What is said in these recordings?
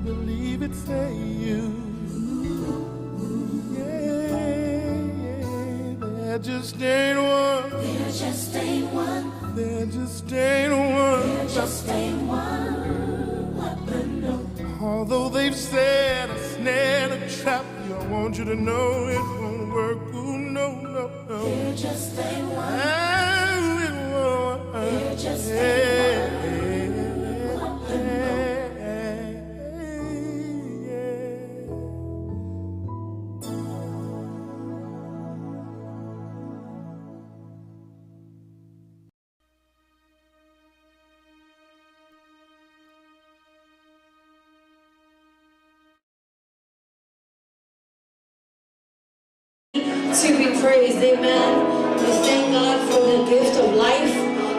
Believe it's a you. Yeah, yeah, there just ain't one. There just ain't one. There just ain't one. There just ain't one weapon, no. Although they've set a snare, a trap, I want you to know it won't work. Ooh, no, no, no. There just ain't one. Oh, it won't. There just ain't one weapon, no. To be praised, amen. We thank God for the gift of life.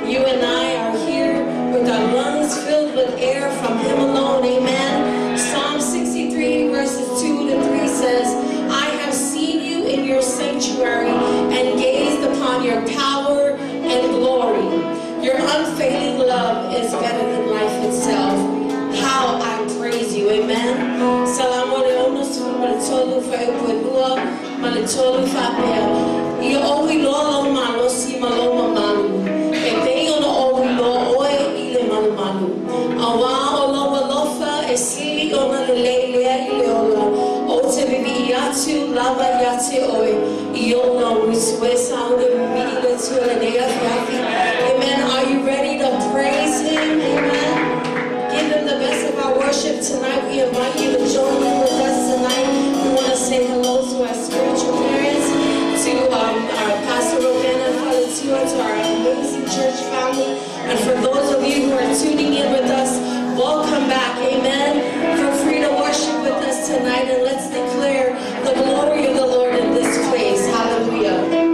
You and I are here with our lungs filled with air from Him alone, amen. Psalm 63 verses 2 to 3 says, I have seen you in your sanctuary and gazed upon your power and glory. Your unfailing love is better than life itself. How I praise you, amen. Salamu alaikum, maletolu fa'epuelua, maletolu fa'apea. Ia owi loa lau malosi ma lou mamalu. E pei ona owi loa oe i le malumalu. Auā o lou alofa e sili ona lelei lea i le ola. Ou te vivi'i atu lava iā te oe i ou lauusu e saule vivi'i le Atua i lenei afiafi. Amen. Are you ready to praise Him? Amen. Give Him the best of our worship tonight. We invite you to join in with us tonight. We want to say hello to our spiritual parents, to our Pastor Rosanna Faletua, to our amazing church family. And for those of you who are tuning in with us, welcome back. Amen. Feel free to worship with us tonight, and let's declare the glory of the Lord in this place. Hallelujah.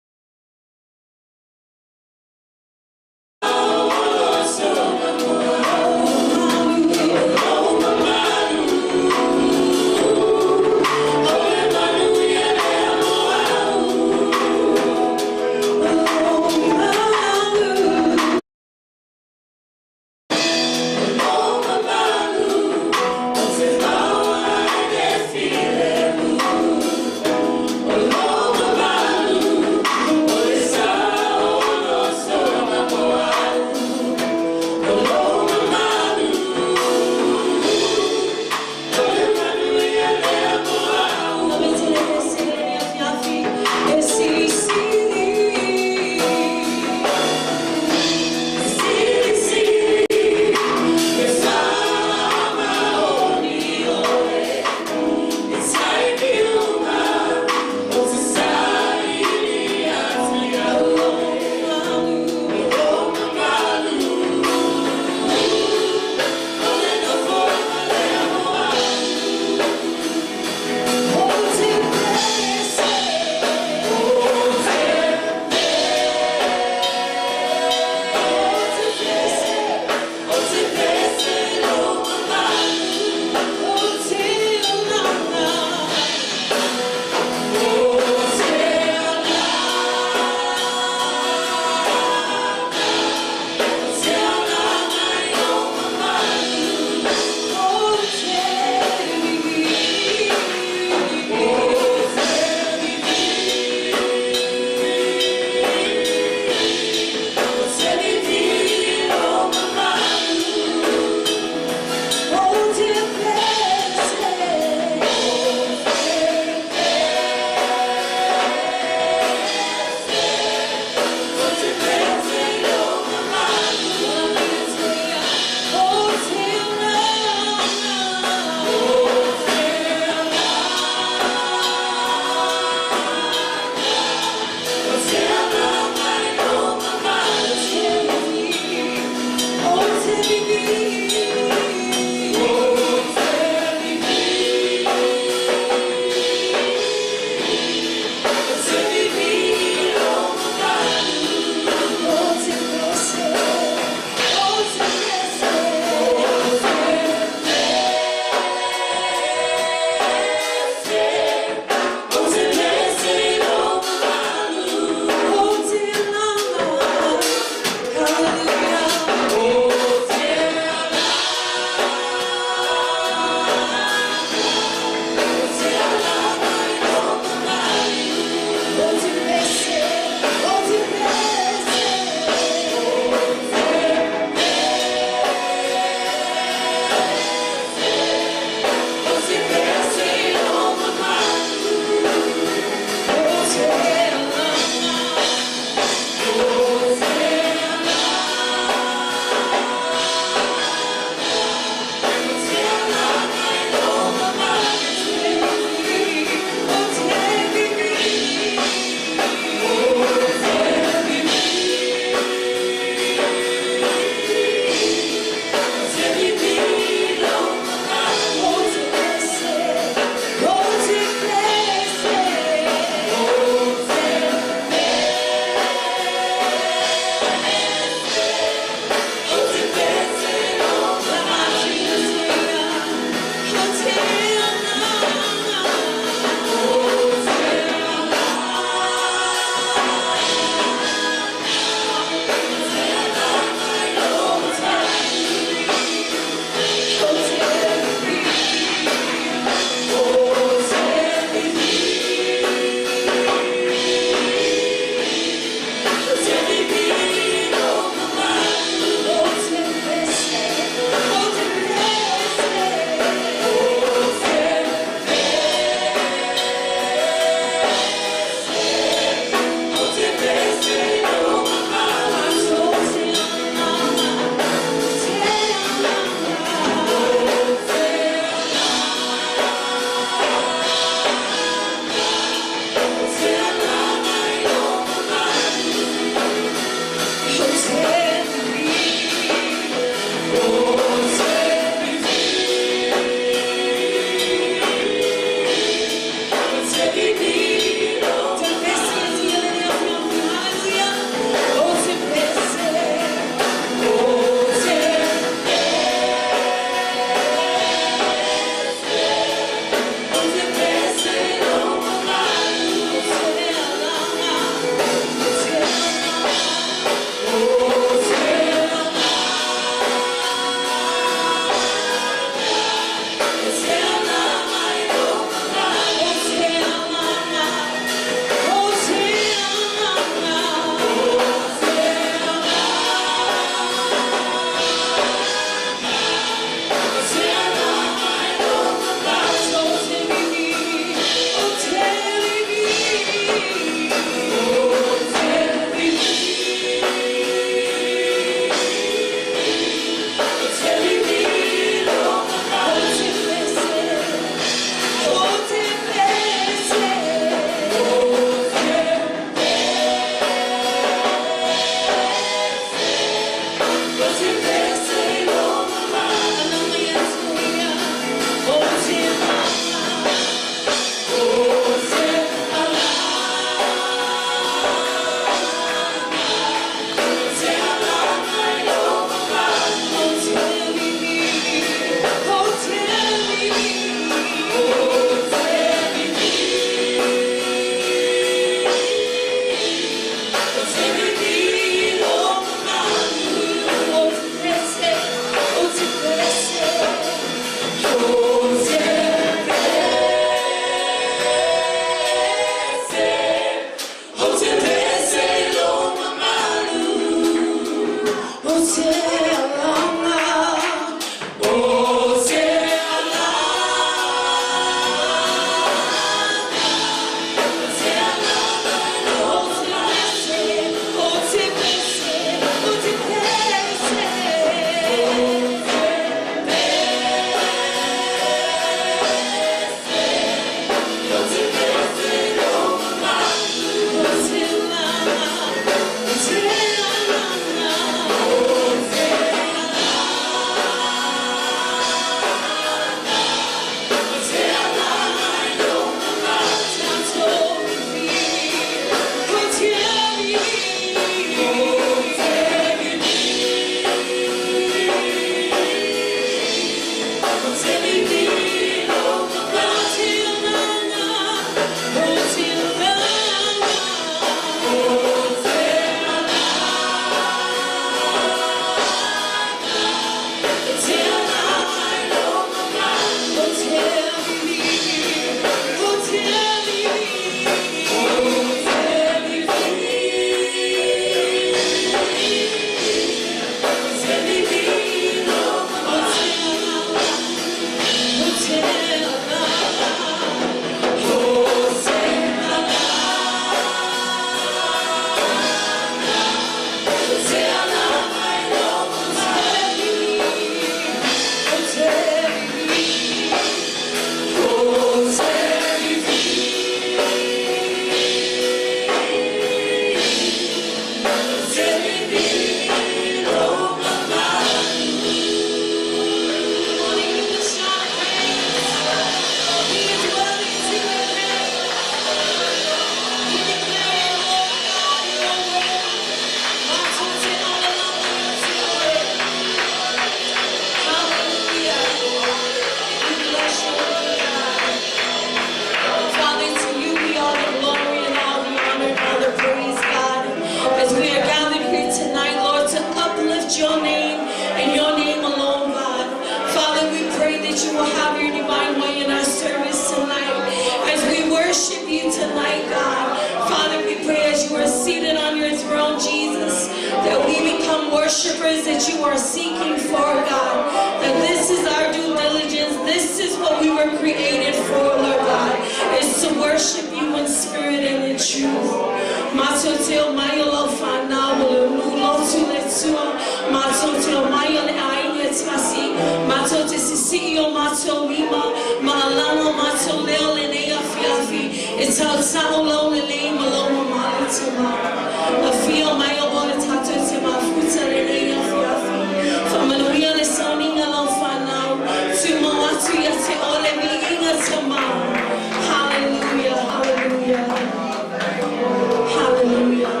Hallelujah.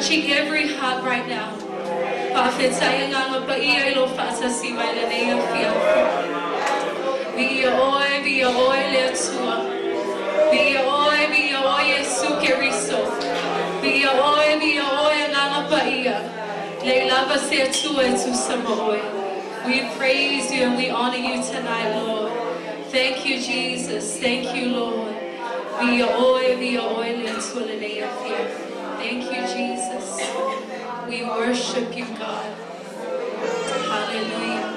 touching every heart right now. Faafetai Agaga Paia i lou faatasi mai lenei afiafi. Viia oe, viia oe le Atua. Viia oe, viia oe Iesu Keriso. Viia oe, viia oe Agaga Paia. Leai lava se Atua e tusa ma oe. We praise you and we honor you tonight, Lord. Thank you, Jesus. Thank you, Lord. Viia oe, viia oe le Atua lenei afiafi. Thank you, Jesus. We worship you, God. Hallelujah.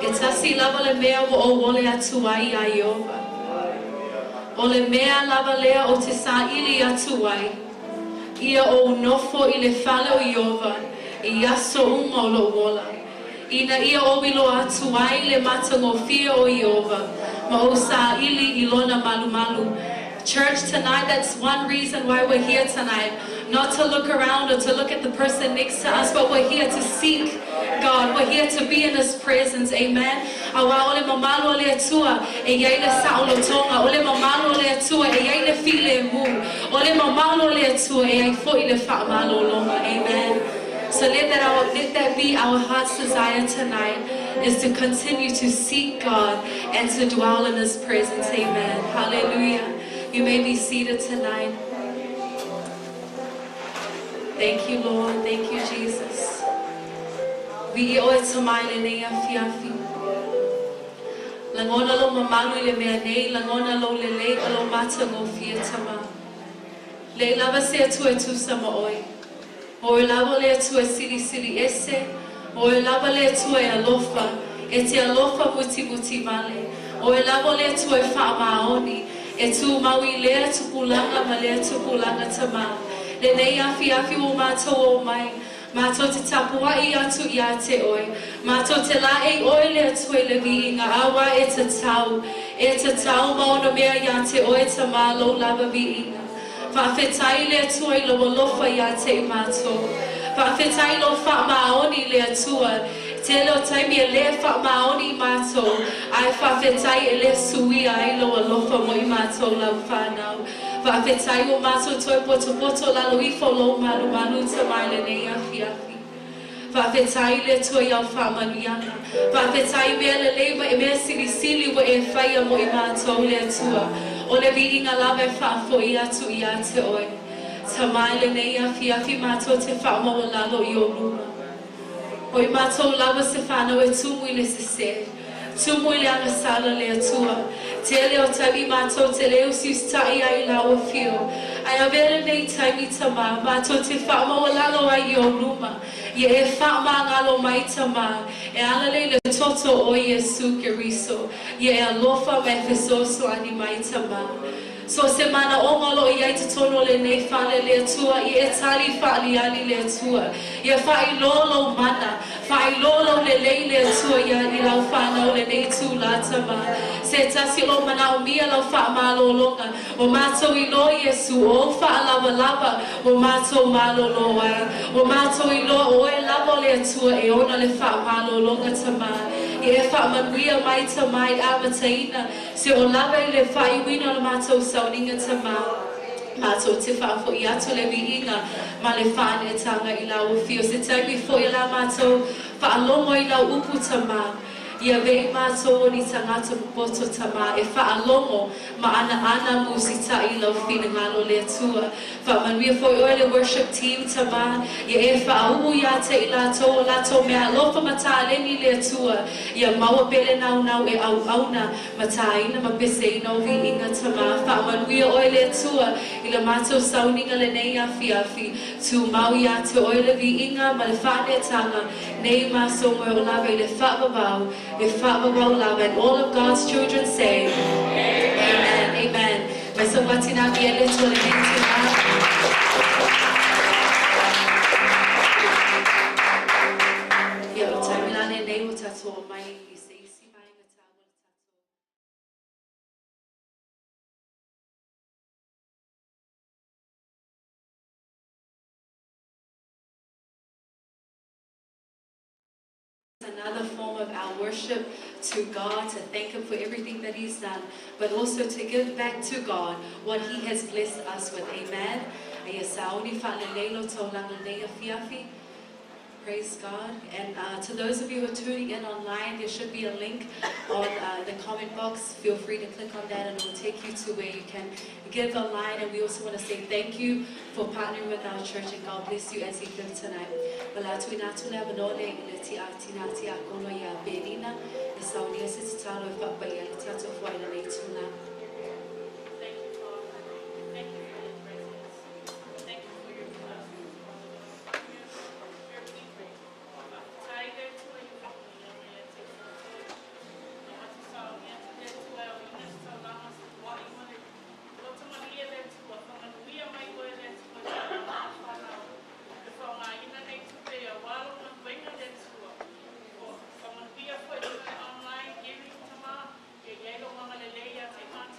E tasi lava le mea ua ou ole atu ai iā Ieova, o le mea lava lea ou te saili atu ai, ia ou nofo i le fale o Ieova i aso uma o lou ola, ina ia ou iloa atu ai le matagofie o Ieova ma ou saili i lona malumalu. Church, tonight, that's one reason why we're here tonight. Not to look around or to look at the person next to us, but we're here to seek God. We're here to be in His presence. Amen. Auā o le mamalu o le Atua e i ai le saolotoga, o le mamalu o le Atua e i ai le filemu, o le mamalu o le Atua e i ai foi le faamalologa. Amen. So let that, our, let that be our heart's desire tonight, is to continue to seek God and to dwell in His presence. Amen. Hallelujah. You may be seated tonight. Thank you, Lord. Thank you, Jesus. Viia oe Tama i lenei afiafi. Lagona lou mamalu i le mea nei, lagona lou lelei ma lou matagofie, Tama. Leai lava se Atua e tusa ma oe. O oe lava o le Atua e silisili ese, o oe lava le Atua e alofa, e te alofa mutimuti vale. O oe lava o le Atua e faamaoni, e tumau i lea tupulaga ma lea tupulaga Tama. Lenei afiafi ua matou omai, matou te tapuai atu iā te oe, matou te laei oe le Atua i le viiga, auā e tatau, e tatau ma ona mea iā te oe Tama lou lava viiga. Faafetai le Atua i lou alofa iā te i matou. Faafetai lou faamaoni i le Atua. Tele o taimi e lē faamaoni i matou, ae faafetai e lē suia ai lou alofa mo i matou lau fanau. Faafetai ua matou toe potopoto lalo ifo lou malumalu Tama i lenei afiafi. Faafetai i le Atua i au faamanuiaga. Faafetai i mea lelei ma mea silisili ua e faia mo i matou le Atua. O le viiga lava e faafoi atu iā te oe. Tama i lenei afiafi matou te faamaualalo i ou luma. O i matou lava se fanau e tumu i le sesē, tumu i le agasala le Atua. Tele o taimi matou te le usiusitaʻi ai i lau afio. Ae avea lenei taimi Tama, matou te faamaualalo ai i ou luma, ia e faamagalo mai Tama, e ala lea i le toto o Iesu Keriso, ia e alofa ma e fesoasoani mai Tama. So se manaoga o lo o i ai totonu o lenei fale le Atua, ia e tali faaliali le Atua. Ia faailoa lou mana, faailoa lou lelei le Atua ia i lau fanau lenei itula Tama. Se tasi o lo o manaomia lau faamalologa, ua matou iloa Iesu, o ou faalavalava ua matou malolo ai. Ua matou iloa o oe lava o le Atua e ona le faamalologa Tama. Ia e faamanuia mai Tama i amataina Se o lava i le faaiuina o le matou sauniga Tama, matou te faafoi atu le viiga ma le faaneetaga i lau afio. Se taimi foi o la matou faalogo i lau upu Tama, ia vei matou o ni tagata popoto Tama e faalogo ma anaana musitaʻi i lau finagalo le Atua. Faamanuia foi oe le worship team Tama, ia e faauu iā te i latou o latou meaalofa ma taleni le Atua, ia maua pea le naunau e auauna ma tāina ma peseina o viiga Tama. Faamanuia oe le Atua i le matou sauniga lenei afiafi, tumau iā te oe le viiga ma le faaneetaga nei ma so moe o lava i le faavavau, e faavavau lava and all of God's children say Amen. Amen. Mai sa uatina mi e le Atua lenei itula. Ia, o le taimi la lenei ua tatou omai i se isi vaega taua o le tatou. another form of our worship to God, to thank Him for everything that He's done, but also to give back to God what He has blessed us with. Amen. Ia sauni fa'alelei lo taulaga lenei afiafi. Praise God. And to those of you who are tuning in online, there should be a link on the comment box. Feel free to click on that and it will take you to where you can give online. And we also want to say thank you for partnering with our church, and God bless you as you give tonight. O le a tuuina atu le avanoa lea i le tina tiakono ia Belina e saunia se tatalo e faapaia ai le tatou foai i lenei itula. Thank you, Father. Thank you for your presence. Thank you for your love. Your people. Faafetai le Atua i le faamanuia mai ia te outou. Na matou saunia atu le Atua e aoina se taulaga se tuai ma le loto malie le Atua. Faamanuia mai oe le Atua i taulaga ma fanau. E faaaogaina nei tupe auā lou galuega le Atua. Faamanuia foi i le online giving tama. Ia i ai lou agalelei ia te matou.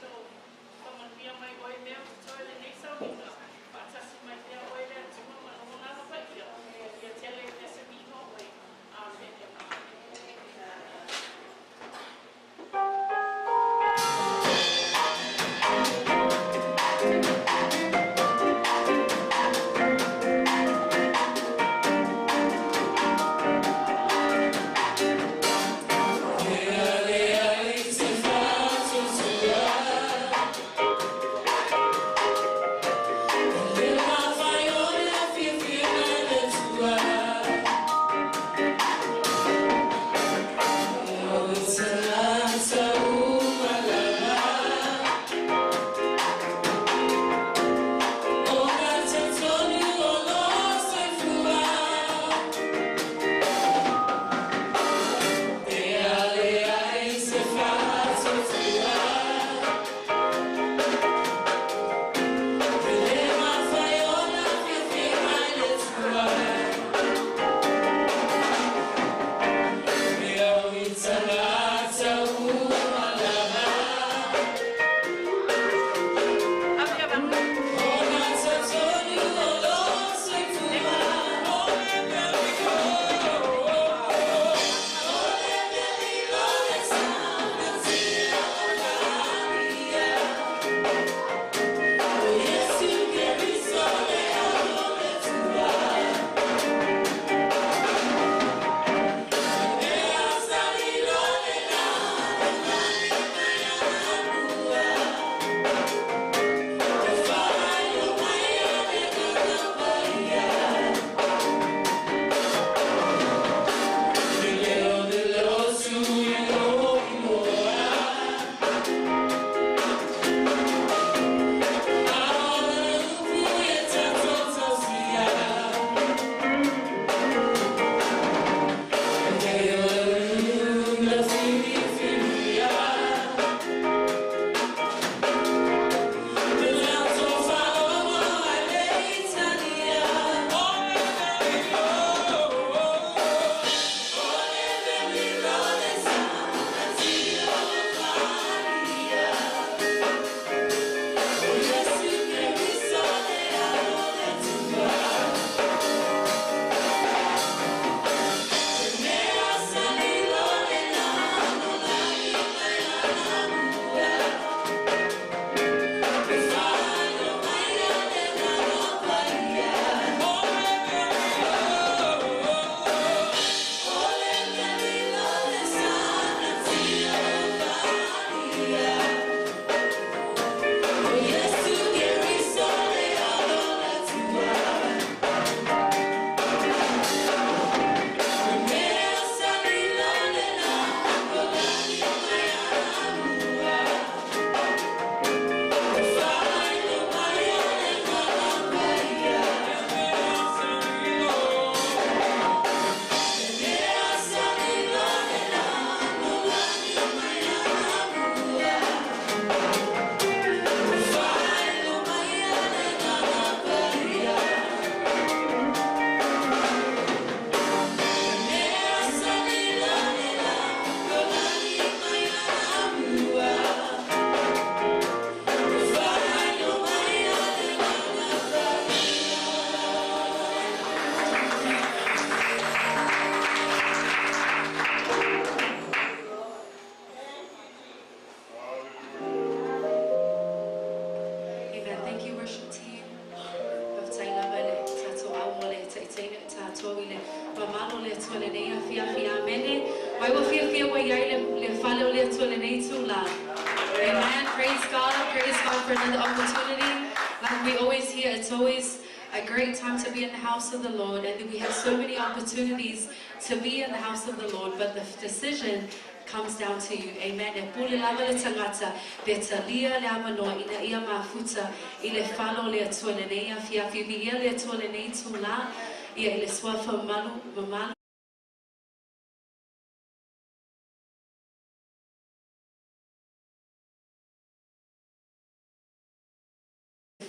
for another opportunity. Like we always hear, it's always a great time to be in the house of the Lord, and we have so many opportunities to be in the house of the Lord, but the decision comes down to you. Amen. E pule lava le tagata, pe talia le avanoa ina ia mafuta i le fala o le Atua i lenei afiafi. Viia le Atua i lenei itulā, ia i le suafa mamalu, mamalu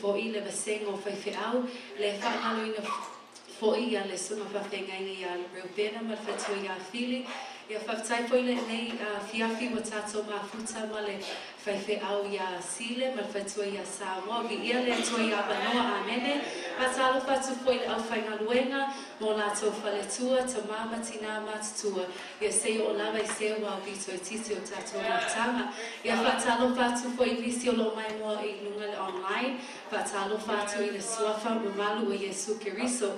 foi le vasega o faifeau, le faamaloina foi ia le susuga faafeagaiga ia Reubena ma le faletua ia Fili. Ia faafetai foi lenei afiafi ua tatou mafuta ma le faifeau ia Sile ma le faletua ia Samoa. Viia le Atua i avanoa. Amene. Faatalofa atu foi i le aufaigaluega ma o latou faletua, tama ma tina matutua, ia seia oo lava i se ua aupito itiiti o tatou mafutaga. Ia faatalofa atu foi i nisi o lo o maimoa i luga le online. Faatalofa atu i le Suafa mamalu o Iesu Keriso.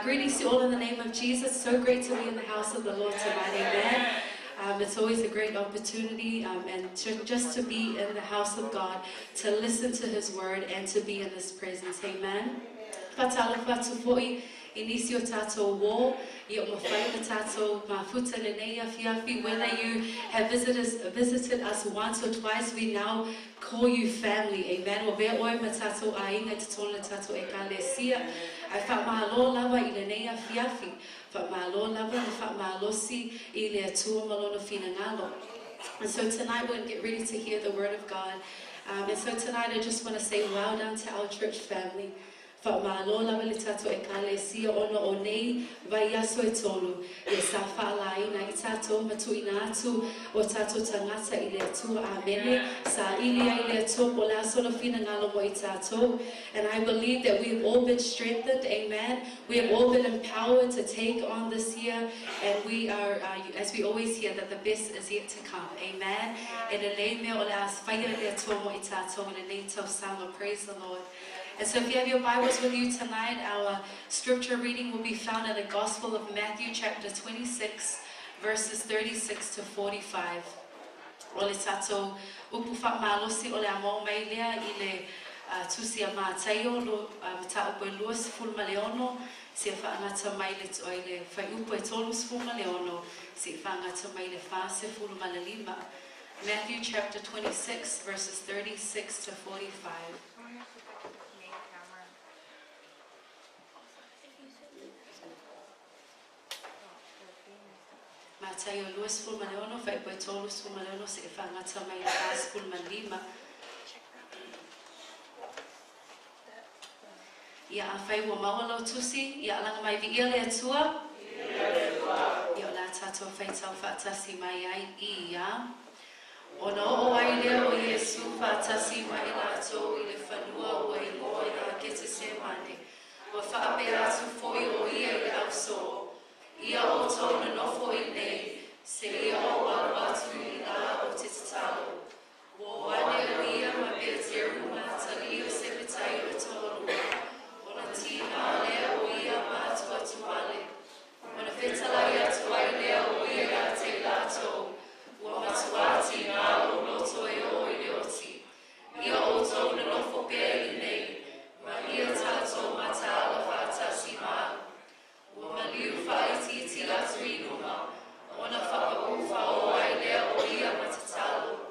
Greetings to all in the name of Jesus. So great to be in the house of the Lord tonight. Amen. It's always a great opportunity and to, just to be in the house of God, to listen to His word and to be in His presence. Amen. Faatalofa atu foi i nisi o tatou uō, ia ua mafai ona tatou mafuta lenei afiafi. Whether you have visited, visited us once or twice, we now call you family. Amen. Ua avea oe ma tatou aiga i totonu o le tatou Ekalesia. Ae faamalo lava i lenei afiafi. Faamalo lava le faamalosi i le Atua ma Lona finagalo. And so tonight we're going to get ready to hear the word of God. And so tonight I just want to say well done to our church family. Faamalo lava le tatou Ekalesia ona o nei vaiaso e tolu, ia sa faalaina ai tatou ma tuuina atu o tatou tagata i le Atua. Amene. Saili ai le Atua po o le a sona finagalo mo i tatou. And I believe that we have all been strengthened, amen. We have all been empowered to take on this year, and we are, as we always hear, that the best is yet to come, amen. E lelei mea o le a faia e le Atua mo i tatou i lenei tausaga. Praise the Lord. And so if you have your Bibles with you tonight, our scripture reading will be found in the Gospel of Matthew chapter 26, verses 36 to 45. O le tatou upu faamalosi o le a maua mai lea i le tusi a Mataio, lo, mataupu e 26, seia faagata mai le, i le fuaiupu e 36, seia faagata mai le 45. Matthew chapter 26, verses 36 to 45. Mataio 26, fuaiupu e 36, seia faagata mai le 45. Ia, afai ua maua lau tusi, ia alaga mai viia le Atua. Ia, o le a tatou faitau faatasi mai ai i ia. Ona oo ai lea o Iesu faatasi ma i latou i le fanua ua igoa ia Ketesemane, ua faapea atu foi o ia i le ausoo, Ia outou nonofo i inei, seia ou alu atu i la ou te tatalo. Ua o ane o ia ma Peteru ma atalii o Sepetaio e toalua, ona tīnā lea o ia ma atuatuale. Ona fetalai atu ai lea o ia iā te i latou, Ua matuā tīnā lou loto e oo i le oti. Ia outou nonofo pea i inei, ma ia tatou mataala faatasi ma au. Ua maliu faaitiiti atu i luma, ona faapau faaoo ai lea o ia ma tatalo.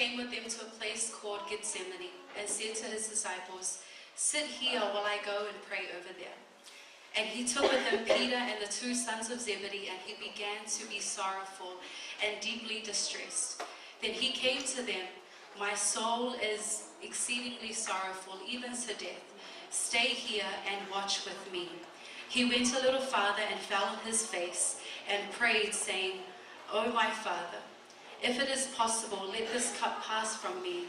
came with them to a place called Gethsemane and said to his disciples, Sit here while I go and pray over there. And he took with him Peter and the two sons of Zebedee, and he began to be sorrowful and deeply distressed. Then he came to them, My soul is exceedingly sorrowful, even to death. Stay here and watch with me. He went a little farther and fell on his face and prayed, saying, O my Father, if it is possible, let this cup pass from me.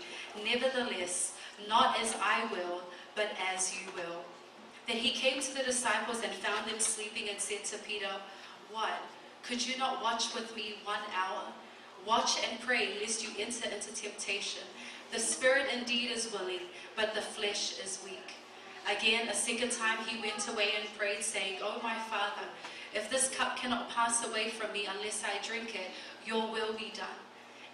Nevertheless, not as I will, but as you will. Then he came to the disciples and found them sleeping and said to Peter, What? Could you not watch with me 1 hour? Watch and pray, lest you enter into temptation. The spirit indeed is willing, but the flesh is weak. Again, a second time he went away and prayed, saying, O my Father, if this cup cannot pass away from me unless I drink it, your will be done.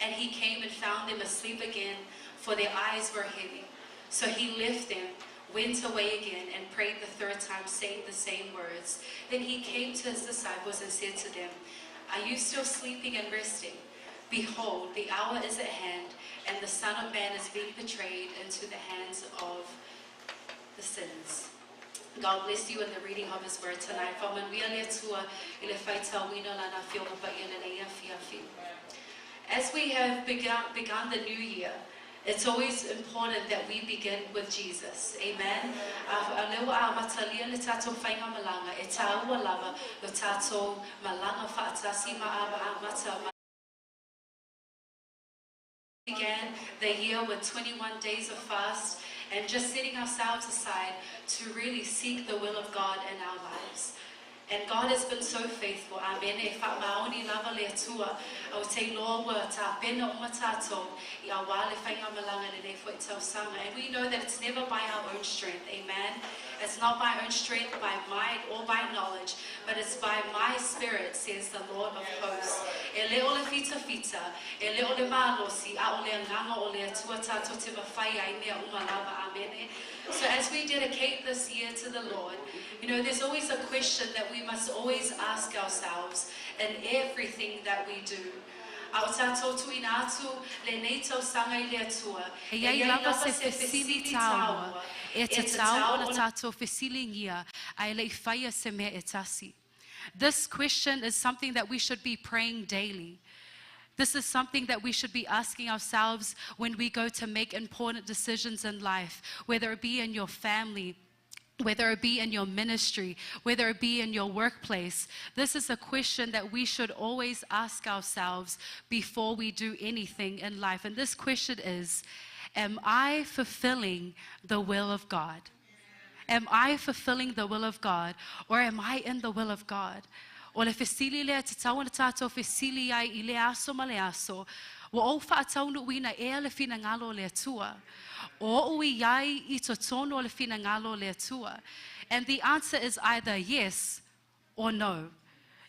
And he came and found them asleep again, for their eyes were heavy. So he left them, went away again, and prayed the third time, saying the same words. Then he came to his disciples and said to them, Are you still sleeping and resting? Behold, the hour is at hand, and the Son of Man is being betrayed into the hands of the sinners. God bless you in the reading of his word tonight. As we have begun the new year, it's always important that we begin with Jesus. Amen. Began the year with 21 days of fast and just setting ourselves aside to really seek the will of God in our lives. And God has been so faithful. Amen. E whaamaoni lava le atua. Au te loa ta pena o matato i a wale whainga malanga ne nei tausanga. And we know that it's never by our own strength. Amen. It's not by our own strength, by might or by knowledge, but it's by my spirit, says the Lord of hosts. E le ole fita fita, e le ole malosi, a ole anganga ole atua tātou te mawhai ai mea umalava. Amen. So as we dedicate this year to the Lord, you know, there's always a question that we must always ask ourselves in everything that we do. This question is something that we should be praying daily. This is something that we should be asking ourselves when we go to make important decisions in life, whether it be in your family, whether it be in your ministry, whether it be in your workplace. This is a question that we should always ask ourselves before we do anything in life. And this question is, am I fulfilling the will of God? Am I fulfilling the will of God, or am I in the will of God? O le fesili lea te tau na tātou fesili ai i le aso ma le aso, wa o whaataunu uina ea le whina ngalo le atua. O ui ai i totono le whina ngalo le atua. And the answer is either yes or no.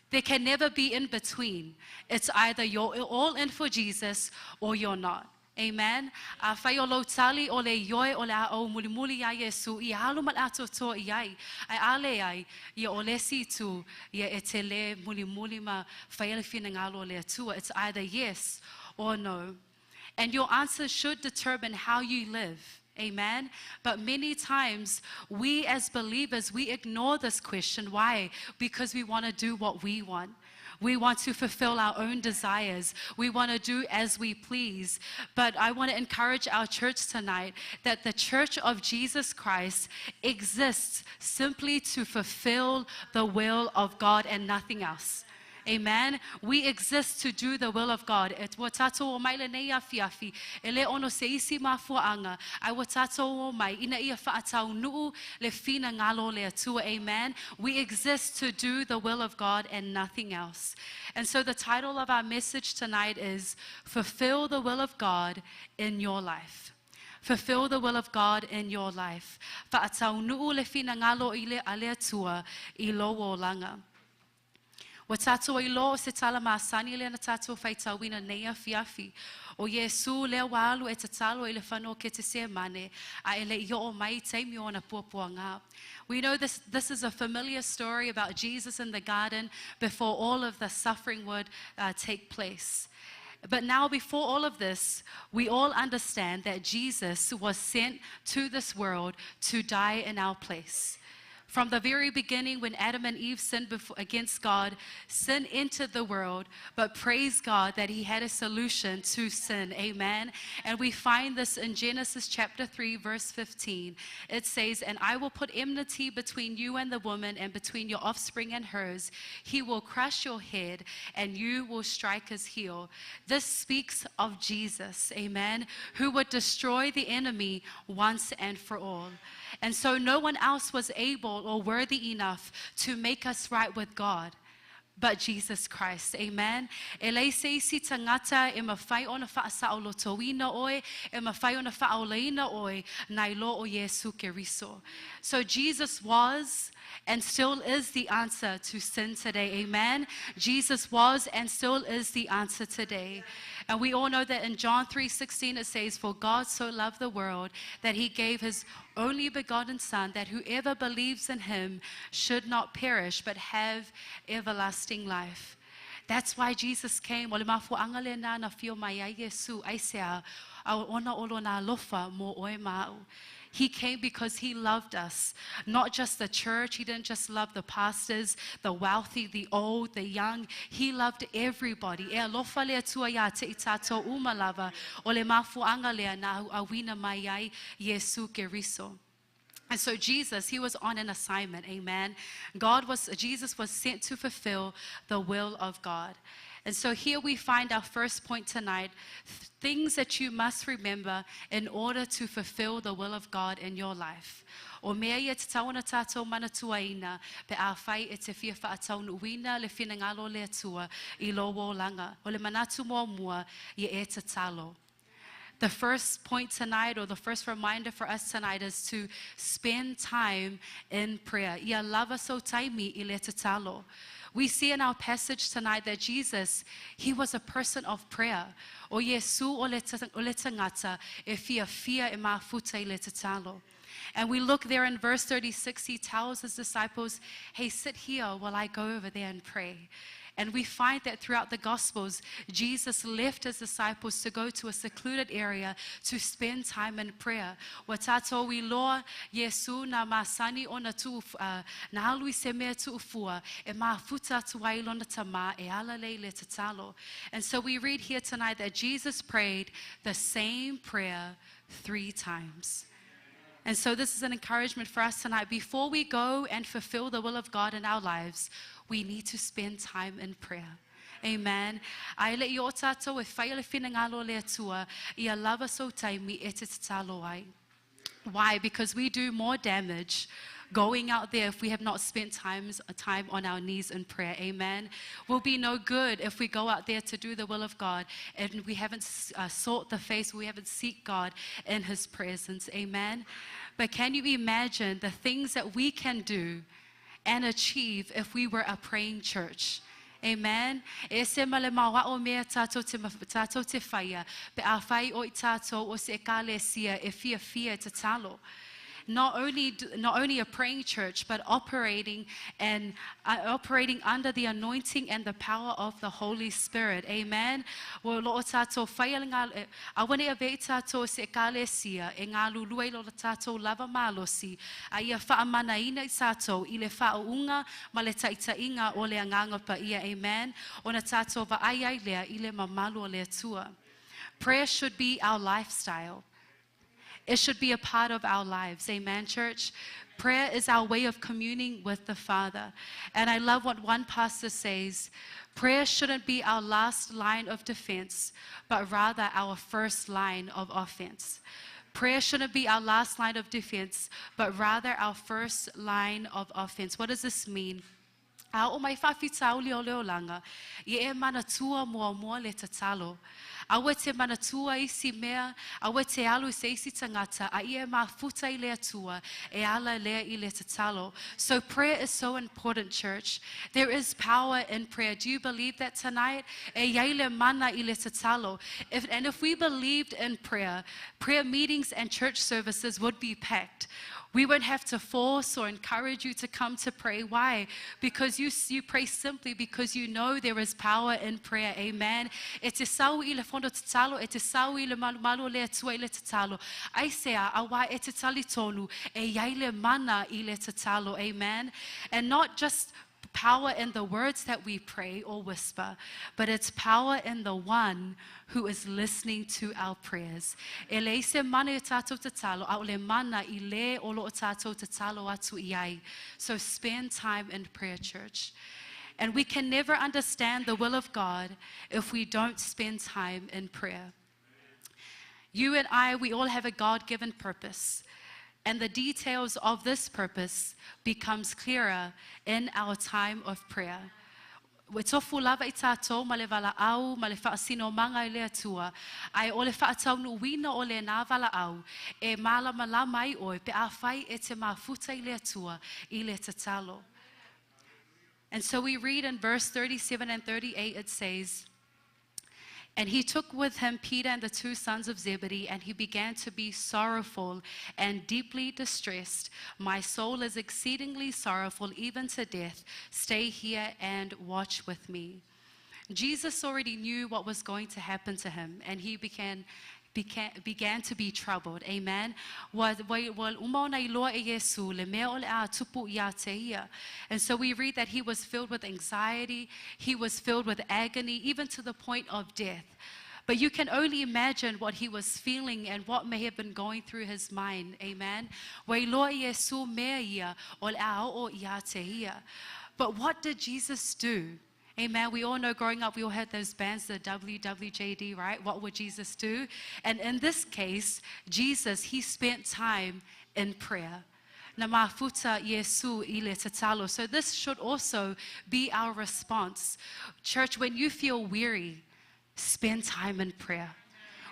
There can never be in between. It's either you're all in for Jesus or you're not. Amen. A whai o lau tali o le ioi o le a au mulimuli ia Yesu i alu mal ato toa i ai. Ai ale ai ia o le si tu ia e te le mulimuli ma whai le whina ngalo le atua. It's either yes or no. And your answer should determine how you live. Amen. But many times we as believers, we ignore this question. Why? Because we want to do what we want. We want to fulfill our own desires. We want to do as we please. But I want to encourage our church tonight that the Church of Jesus Christ exists simply to fulfill the will of God and nothing else. Amen. We exist to do the will of God. E tua tātou o mai le nei awhiawhi, e le ono se isi mafuaanga, ai wa tātou o mai, ina ia whaatau nuu le whina ngalo le atua. Amen. We exist to do the will of God and nothing else. And so the title of our message tonight is Fulfill the Will of God in Your Life. Fulfill the will of God in your life. Whaatau nuu le whina ngalo i le ale atua i lo o langa. Wa tātou i lo se tala maasani le na tātou whaitauina nei awhiawhi. O Yesu lea walu e tatalo i le whanau ke te se mane, a ele i o mai teimi o na puapua ngā. We know this is a familiar story about Jesus in the garden before all of the suffering would take place. But now, before all of this, we all understand that Jesus was sent to this world to die in our place. From the very beginning, when Adam and Eve sinned against God, sin entered the world, but praise God that he had a solution to sin. Amen. And we find this in Genesis chapter 3, verse 15. It says, "And I will put enmity between you and the woman, and between your offspring and hers. He will crush your head, and you will strike his heel." This speaks of Jesus, amen, who would destroy the enemy once and for all. And so no one else was able or worthy enough to make us right with God but Jesus Christ. Amen. E leai se isi tagata e mafai ona faasaolotoina oe, e mafai ona faaolaina oe, nai lo o Iesu Keriso. So Jesus was and still is the answer to sin today. Amen. Jesus was and still is the answer today. And we all know that in John 3:16 it says, "For God so loved the world that he gave his only begotten Son, that whoever believes in him should not perish but have everlasting life." That's why Jesus came. O le mafuaaga lenā na afio mai ai Iesu aisea a ona o lona alofa mo oe ma a'u. He came because he loved us. Not just the church. He didn't just love the pastors, the wealthy, the old, the young. He loved everybody. E alofa le Atua iā te i tātou uma lava o le mafuaaga lea na auina mai ai Iesu Keriso. And so Jesus, he was on an assignment, amen. Jesus was sent to fulfill the will of God. And so here we find our first point tonight, things that you must remember in order to fulfill the will of God in your life. O mea ia e tatau ona tātou manatuaina pe afai e te fia faataunuuina le finagalo o le Atua i lou olaga. O le manatu muamua, ia e tatalo. The first point tonight, or the first reminder for us tonight, is to spend time in prayer. Ia lava sou taimi i le tatalo. We see in our passage tonight that Jesus, he was a person of prayer. O Iesu o le, o le tagata e fiafia e mafuta i le tatalo. And we look there in verse 36, he tells his disciples, "Hey, sit here while I go over there and pray." And we find that throughout the Gospels, Jesus left his disciples to go to a secluded area to spend time in prayer. Ua tātou iloa Iesu na masani ona tu, na alu i se mea tuufua e mafuta atu ai lona tamā e alalei i le tatalo. And so we read here tonight that Jesus prayed the same prayer three times. And so this is an encouragement for us tonight. Before we go and fulfill the will of God in our lives, we need to spend time in prayer. Amen. Ae le i o tātou e whai le finagalo o le Atua, ia lava sou taimi e te tatalo ai. Why? Because we do more damage going out there if we have not spent time on our knees in prayer. Amen. We'll be no good if we go out there to do the will of God and we haven't sought the face, we haven't seek God in his presence. Amen. But can you imagine the things that we can do and achieve if we were a praying church? Amen. E ese ma le maoaʻo mea tātou te, tātou te whaia, pe afai o i tātou o se ekalesia e fiafia e tatalo. Not only a praying church, but operating under the anointing and the power of the Holy Spirit. Amen. Ua loo tātou whaia le ngā, aua ne i avea i tātou se ekalesia e galulue i lo tātou lava malosi, a ia faamanaina i tātou i le faauuga ma le taitaiga o le Agaga Paia. Amen. Ona tātou vaai ai lea i le mamalu o le Atua. Prayer should be our lifestyle. It should be a part of our lives. Amen, church? Prayer is our way of communing with the Father. And I love what one pastor says: prayer shouldn't be our last line of defense, but rather our first line of offense. Prayer shouldn't be our last line of defense, but rather our first line of offense. What does this mean? A oo mai faafitauli o le olaga, ia e manatua muamua le tatalo. Aua e te manatua isi mea, aua e te alu i se isi tagata, a ia e mafuta i le Atua, e ala lea i le tatalo. So prayer is so important, church. There is power in prayer. Do you believe that tonight? E iai le mana i le tatalo. And if we believed in prayer, prayer meetings and church services would be packed. We won't have to force or encourage you to come to pray. Why? Because you pray simply because you know there is power in prayer. Amen. E te sau i le fono tatalo, e te sau i le malu malu le atua i le tatalo. Ai sea, awa e te tali tonu, e iai le mana i le tatalo. Amen. And not just power in the words that we pray or whisper, but it's power in the one who is listening to our prayers. E le se mana i tātou tatalo, a o le mana i le o lo o tātou tatalo atu i ai. So spend time in prayer, church. And we can never understand the will of God if we don't spend time in prayer. You and I, we all have a God-given purpose. And the details of this purpose becomes clearer in our time of prayer. Ua tofu lava i tātou ma le vala au, ma le whaasino manga i le atua, ai o le whaataunu wina o le nā vala au, e malama la mai oi pe a whai e te mafuta i le atua, i le tatalo. And so we read in verse 37 and 38, it says, And he took with him Peter and the two sons of Zebedee, and he began to be sorrowful and deeply distressed. My soul is exceedingly sorrowful, even to death. Stay here and watch with me. Jesus already knew what was going to happen to him, and he began to be troubled. Amen. And so we read that he was filled with anxiety, he was filled with agony, even to the point of death. But you can only imagine what he was feeling and what may have been going through his mind. Amen. But what did Jesus do? Amen. We all know growing up, we all had those bands, the WWJD, right? What would Jesus do? And in this case, Jesus, he spent time in prayer. Na mafuta Yesu ile tatalo. So this should also be our response. Church, when you feel weary, spend time in prayer.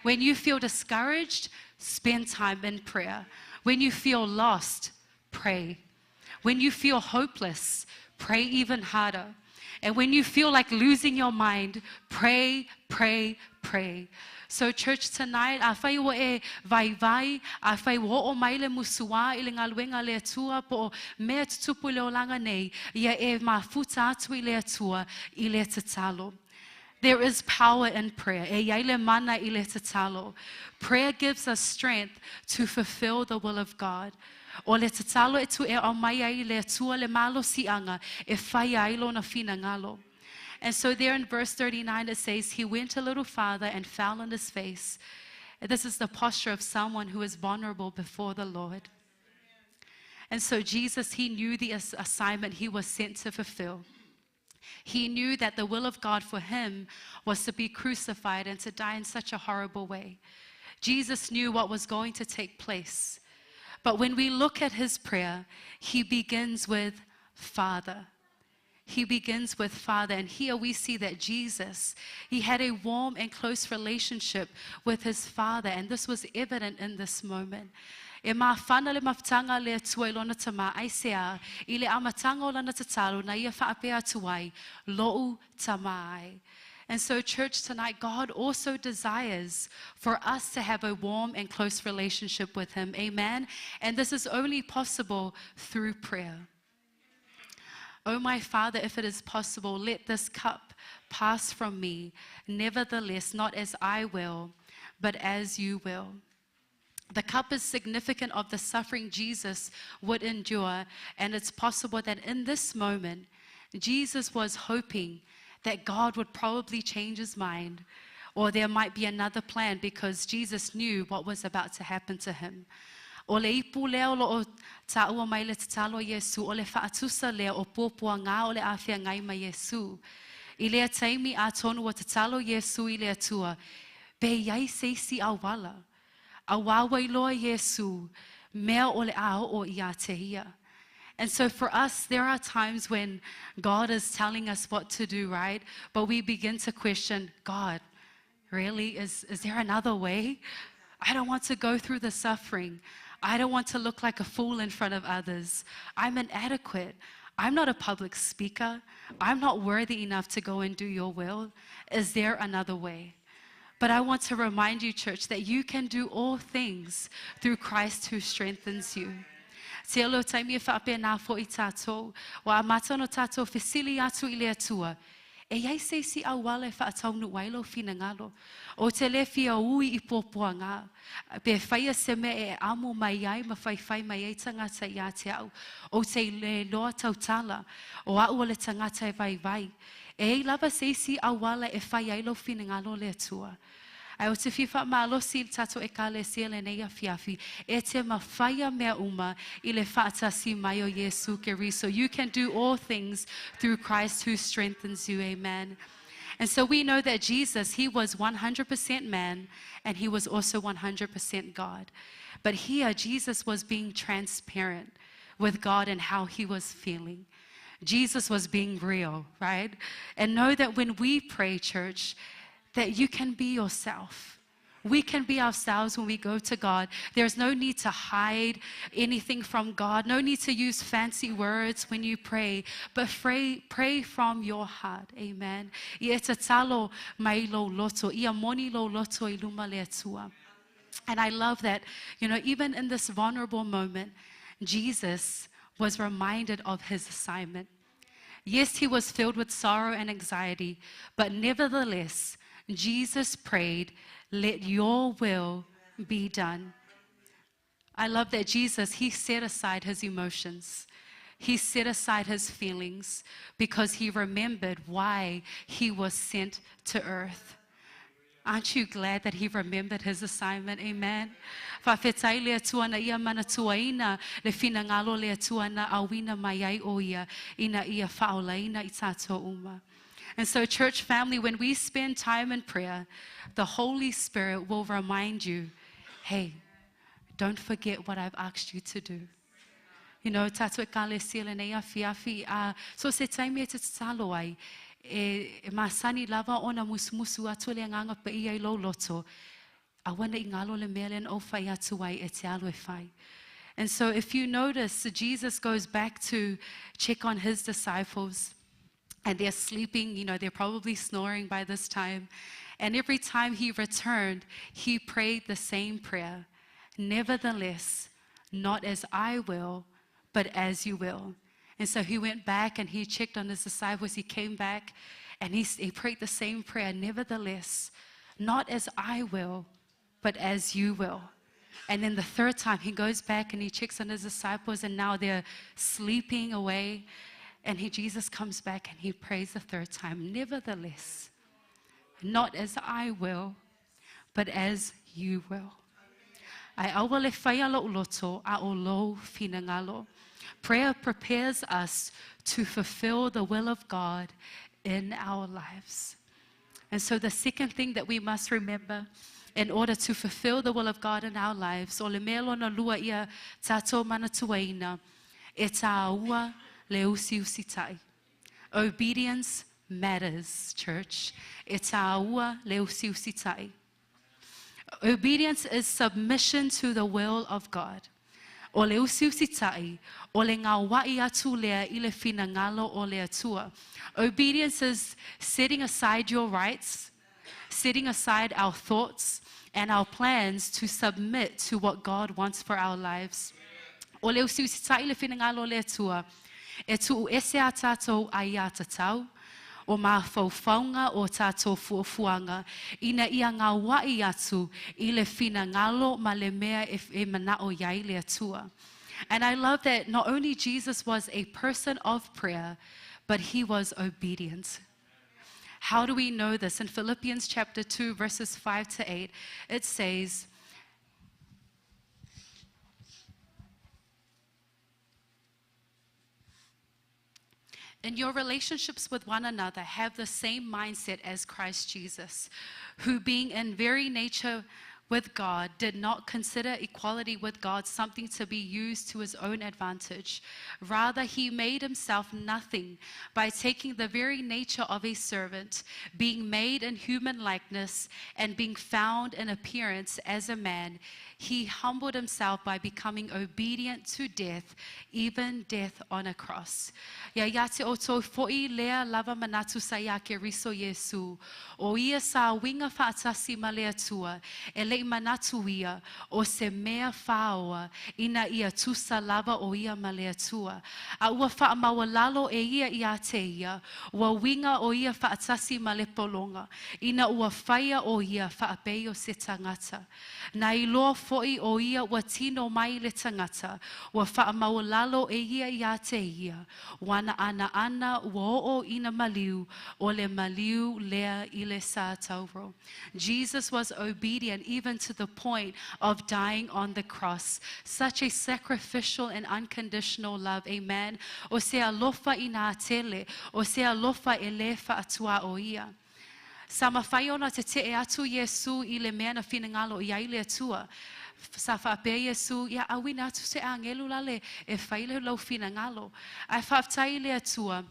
When you feel discouraged, spend time in prayer. When you feel lost, pray. When you feel hopeless, pray even harder. And when you feel like losing your mind, pray, pray, pray. So church, tonight, a whai o e vai vai, a whai o o maile musua i le ngaluenga le atua po mea tutupu le olanga nei, ia e mafuta atu i le atua i le tatalo. There is power in prayer. E iaile mana i le tatalo. Prayer gives us strength to fulfill the will of God. O le tatalo e tu e au mai ai le atua le malo sianga e whai ai lona whina ngalo. And so there in verse 39 it says, he went a little farther and fell on his face. This is the posture of someone who is vulnerable before the Lord. And so Jesus, he knew the assignment he was sent to fulfill. He knew that the will of God for him was to be crucified and to die in such a horrible way. Jesus knew what was going to take place. But when we look at his prayer, he begins with Father. He begins with Father. And here we see that Jesus, he had a warm and close relationship with his Father. And this was evident in this moment. E mawhana le mawhtanga le atua i lona tama, ai sea, i le amatanga o lana tatalo, na ia whaapea atuai, lo'u tama ai. And so, church, tonight, God also desires for us to have a warm and close relationship with him. Amen? And this is only possible through prayer. Oh, my Father, if it is possible, let this cup pass from me. Nevertheless, not as I will, but as you will. The cup is significant of the suffering Jesus would endure, and it's possible that in this moment, Jesus was hoping that God would probably change his mind, or there might be another plan, because Jesus knew what was about to happen to him. O le ipu leo lo o tāua mai le tatalo Yesu, o le whaatusa leo o pōpua ngā o le awhia ngai mai Yesu. I lea taimi a tonu o tatalo Yesu i le atua, pe iai seisi au wala. A wawa iloa Yesu, mea o le ao o ia te ia. And so for us, there are times when God is telling us what to do, right? But we begin to question, God, really? Is there another way? I don't want to go through the suffering. I don't want to look like a fool in front of others. I'm inadequate. I'm not a public speaker. I'm not worthy enough to go and do your will. Is there another way? But I want to remind you, church, that you can do all things through Christ who strengthens you. Tele o taimi e faapena foʻi tatou. Ua amata ona tatou fesili atu i le Atua, E i ai se isi auala e faataunuu ai lou finagalo? Ou te lē fia ui i puapuaga, pe faia se mea e amo mai ai ma faifai mai ai tagata ia te au. Ou te le iloa tautala, o au o le tagata e vaivai. E i ai lava se isi auala e fai ai lou finagalo le Atua. Ae ou te fia faamalosi i le tatou Ekalesia lenei afiafi, e te mafaia mea uma i le faatasi mai o Iesu Keriso. You can do all things through Christ who strengthens you. Amen. And so we know that Jesus, he was 100% man and he was also 100% God. But here, Jesus was being transparent with God and how he was feeling. Jesus was being real, right? And know that when we pray, church, that you can be yourself. We can be ourselves when we go to God. There's no need to hide anything from God, no need to use fancy words when you pray, but pray, pray from your heart. Amen. Ia e tatalo mai lou loto, ia moni lou loto i luma le Atua. And I love that, even in this vulnerable moment, Jesus was reminded of his assignment. Yes, he was filled with sorrow and anxiety, but nevertheless, Jesus prayed, Let your will be done. I love that Jesus, he set aside his emotions. He set aside his feelings because he remembered why he was sent to earth. Aren't you glad that he remembered his assignment? Amen. Faafetai le Atua na ia manatuaina le finagalo le Atua na auina mai ai o ia ina ia faaolaina i tatou uma. And so, church family, when we spend time in prayer, the Holy Spirit will remind you, hey, don't forget what I've asked you to do. Tatou Ekalesia lenei afiafi, a so se taimi e te tatalo ai, e masani lava ona musumusu atu le Agaga Paia i lou loto, aua ne i galo le mea lea na ou fai atu ai e te alu e fai. And so if you notice, Jesus goes back to check on his disciples, and they're sleeping, they're probably snoring by this time. And every time he returned, he prayed the same prayer. Nevertheless, not as I will, but as you will. And so he went back and he checked on his disciples. He came back and he prayed the same prayer. Nevertheless, not as I will, but as you will. And then the third time he goes back and he checks on his disciples, and now they're sleeping away. And Jesus comes back and he prays the third time. Nevertheless, not as I will, but as you will. Ae aua le faia lou loto a o lou finagalo. Prayer prepares us to fulfill the will of God in our lives. And so the second thing that we must remember in order to fulfill the will of God in our lives, o le mea lona lua ia tatou manatuaina, e tāua le usiusitai. Obedience matters, church. E tāua le usiusitai. Obedience is submission to the will of God. O le usiusitai, o le gauai atu lea i le finagalo o le Atua. Obedience is setting aside your rights, setting aside our thoughts and our plans to submit to what God wants for our lives. O le usiusitai le finagalo o le Atua, e tuu ese a tatou aiā tatau, o mafaufauga o tatou fuafuaga, ina ia gauai atu i le finagalo ma le mea e manao i ai le Atua. And I love that not only Jesus was a person of prayer, but he was obedient. How do we know this? In Philippians chapter 2, verses 5 to 8, it says, In your relationships with one another, have the same mindset as Christ Jesus, who being in very nature with God, did not consider equality with God something to be used to his own advantage. Rather, he made himself nothing by taking the very nature of a servant, being made in human likeness, and being found in appearance as a man. He humbled himself by becoming obedient to death, even death on a cross. Ia ia te outou foʻi lea lava manatu sa iā Keriso Iesu, o ia sa uiga faatasi ma le Atua, e le le'i manatu ia o se mea fāoa ina ia tusa lava o ia ma le Atua. A ua faamaualalo e ia iā te ia, ua uiga o ia faatasi ma le pologa, ina ua faia o ia faapei o se tagata. Na iloa fo'i o ia ua tino mai le tagata, ua faamaualalo e ia iā te ia, ua ana ua oo ina maliu, o le maliu lea i le satauro. Jesus was obedient even to the point of dying on the cross. Such a sacrificial and unconditional love. Amen. O se alofa ina tele, o se alofa e le faatua o ia. Sa mafai ona tete'e atu Iesu i le mea na finagalo i ai le Atua. Sa faapea Iesu, ia auina atu se agelu lale e fai le lau finagalo. Ae faafetai i le Atua.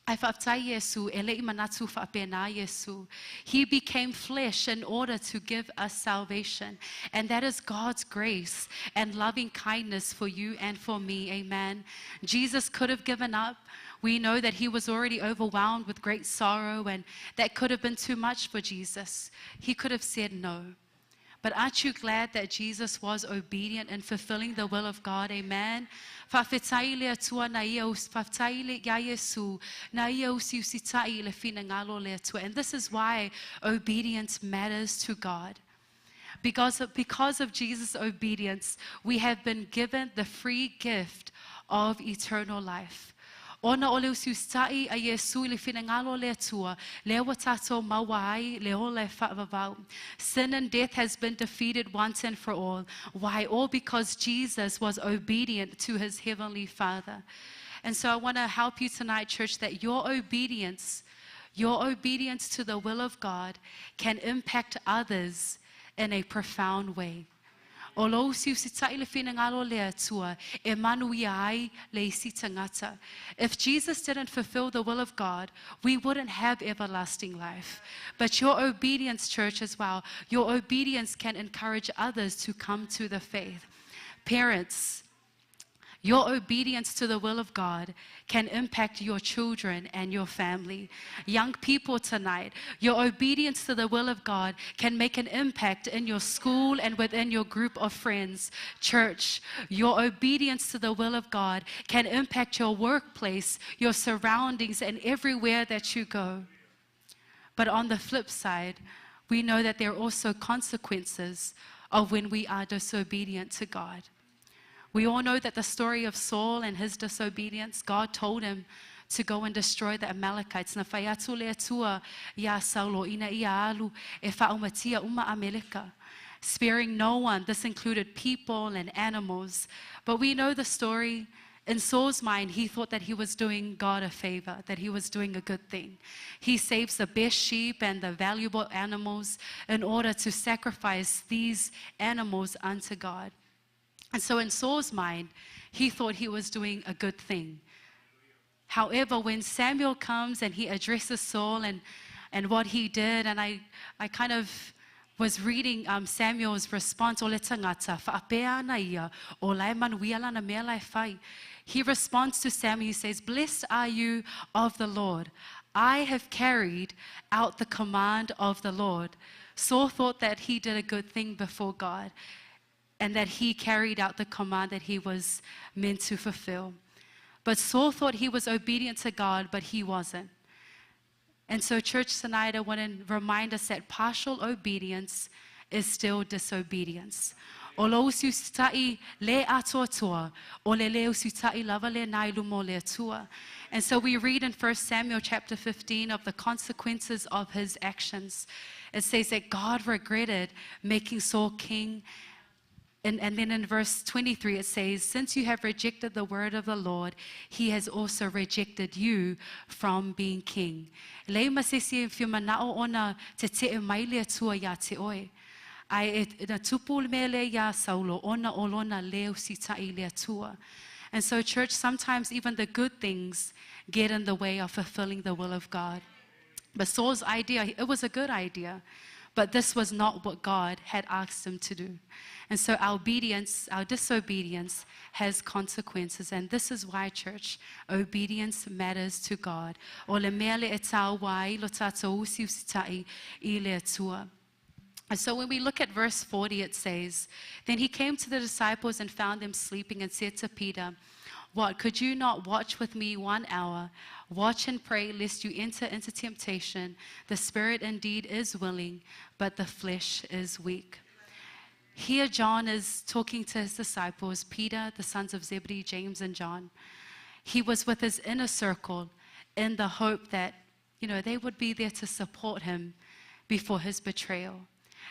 Ae faafetai Iesu, e le'i manatu faapena Iesu. He became flesh in order to give us salvation. And that is God's grace and loving kindness for you and for me. Amen. Jesus could have given up. We know that he was already overwhelmed with great sorrow, and that could have been too much for Jesus. He could have said no. But aren't you glad that Jesus was obedient in fulfilling the will of God? Amen. Faafetai le Atua na ia, faafetai le ia Iesu, na ia usiusita'i i le finagalo le Atua. And this is why obedience matters to God. Because of Jesus' obedience, we have been given the free gift of eternal life. Ona o le usiusita'i a Iesu i le finagalo le Atua, lea ua tatou maua ai le ola e faavavau. Sin and death has been defeated once and for all. Why? All because Jesus was obedient to his heavenly Father. And so I want to help you tonight, church, that your obedience to the will of God can impact others in a profound way. O lou usiusita'i le finagalo le Atua e manuia ai le isi tagata. If Jesus didn't fulfill the will of God, we wouldn't have everlasting life. But your obedience, church, as well, your obedience can encourage others to come to the faith. Parents, your obedience to the will of God can impact your children and your family. Young people tonight, your obedience to the will of God can make an impact in your school and within your group of friends. Church, your obedience to the will of God can impact your workplace, your surroundings, and everywhere that you go. But on the flip side, we know that there are also consequences of when we are disobedient to God. We all know that the story of Saul and his disobedience, God told him to go and destroy the Amalekites. Na fai atu le Atua ia Saulo ina ia alu e faaumatia uma Ameleka. Sparing no one. This included people and animals. But we know the story. In Saul's mind, he thought that he was doing God a favor, that he was doing a good thing. He saves the best sheep and the valuable animals in order to sacrifice these animals unto God. And so, in Saul's mind, he thought he was doing a good thing. However, when Samuel comes and he addresses Saul and what he did, and I kind of was reading Samuel's response, o le tagata, faapea ana ia, o lae manuia lana mea lae fai. He responds to Samuel, he says, "Blessed are you of the Lord. I have carried out the command of the Lord." Saul thought that he did a good thing before God and that he carried out the command that he was meant to fulfill. But Saul thought he was obedient to God, but he wasn't. And so, church, tonight I want to remind us that partial obedience is still disobedience. O lou usiusita'i le atoatoa, o le le usiuta'i lava lenā i luma o le Atua. And so we read in 1 Samuel chapter 15 of the consequences of his actions. It says that God regretted making Saul king. And then in verse 23 it says, "Since you have rejected the word of the Lord, he has also rejected you from being king." Leai ma se isi e fia mana'o ona tete'e mai le Atua iā te oe. Ae e, na tupu le mea lea iā Saulo, ona o lona le usita'i le Atua. And so, church, sometimes even the good things get in the way of fulfilling the will of God. But Saul's idea, it was a good idea, but this was not what God had asked him to do. And so our obedience, our disobedience has consequences. And this is why, church, obedience matters to God. O le mea lea e tāua ai lo tātou usiusita'i i le Atua. And so when we look at verse 40, it says, Then he came to the disciples and found them sleeping and said to Peter, What, could you not watch with me 1 hour? Watch and pray, lest you enter into temptation. The spirit indeed is willing, but the flesh is weak. Here John is talking to his disciples, Peter, the sons of Zebedee, James and John. He was with his inner circle in the hope that, you know, they would be there to support him before his betrayal.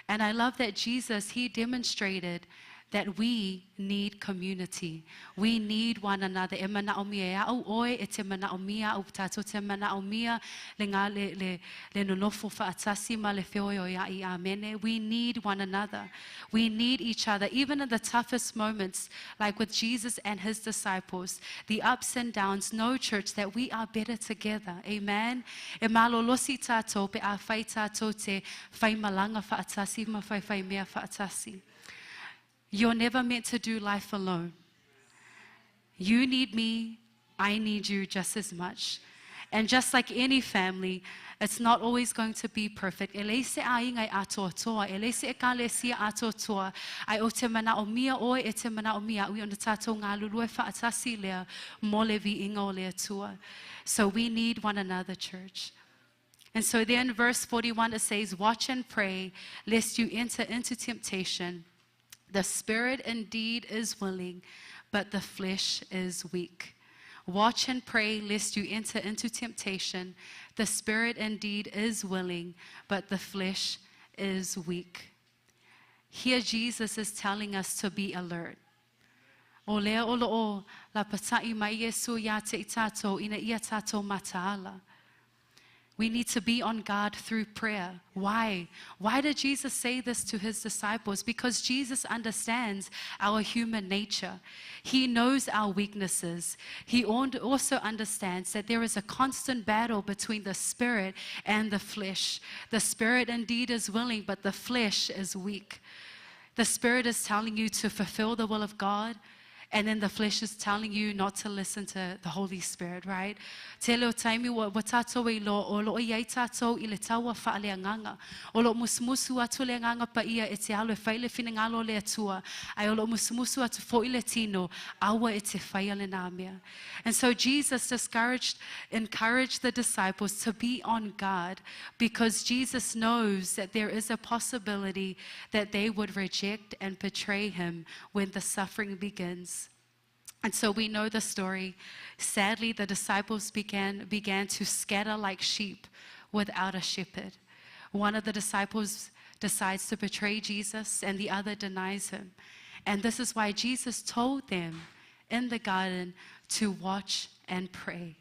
And I love that Jesus, he demonstrated that we need community. We need one another. E manaomia e au oe, e te manaomia au tātou te manaomia le ngā le, le, le nonofo whaatasi ma le whioi o ia i amene. We need one another. We need each other, even in the toughest moments, like with Jesus and his disciples, the ups and downs. Know, church, that we are better together. Amen. E malolosi tātou pe a whai tātou te whai malanga whaatasi ma whai whai mea whaatasi. You're never meant to do life alone. You need me, I need you just as much. And just like any family, it's not always going to be perfect. E lei se a inga i atoa toa, e lei se e ka le sia atoa toa, ai o te mana o mia oe e te mana o mia, ui ona tātou ngā lulue whaatasi lea, mo le vi inga o lea tua. So we need one another, church. And so then verse 41, it says, Watch and pray, lest you enter into temptation. The spirit indeed is willing, but the flesh is weak. Watch and pray, lest you enter into temptation. The spirit indeed is willing, but the flesh is weak. Here Jesus is telling us to be alert. O lea olo o la patai mai Yesu ia te i tātou, ina ia tātou mataala. We need to be on guard through prayer. Why? Why did Jesus say this to his disciples? Because Jesus understands our human nature. He knows our weaknesses. He also understands that there is a constant battle between the spirit and the flesh. The spirit indeed is willing, but the flesh is weak. The spirit is telling you to fulfill the will of God, and then the flesh is telling you not to listen to the Holy Spirit, right? Te leo taimi wa, wa tātou e lo, o lo i ai tātou i le taua whaale anganga. O lo musumusu atu le anganga pa ia e te alo e whai le whinengalo le atua. Ai o lo musumusu atu fo i le tino, aua e te whaia le nā mea. And so Jesus encouraged the disciples to be on guard because Jesus knows that there is a possibility that they would reject and betray him when the suffering begins. And so we know the story. Sadly, the disciples began to scatter like sheep without a shepherd. One of the disciples decides to betray Jesus and the other denies him. And this is why Jesus told them in the garden to watch and pray.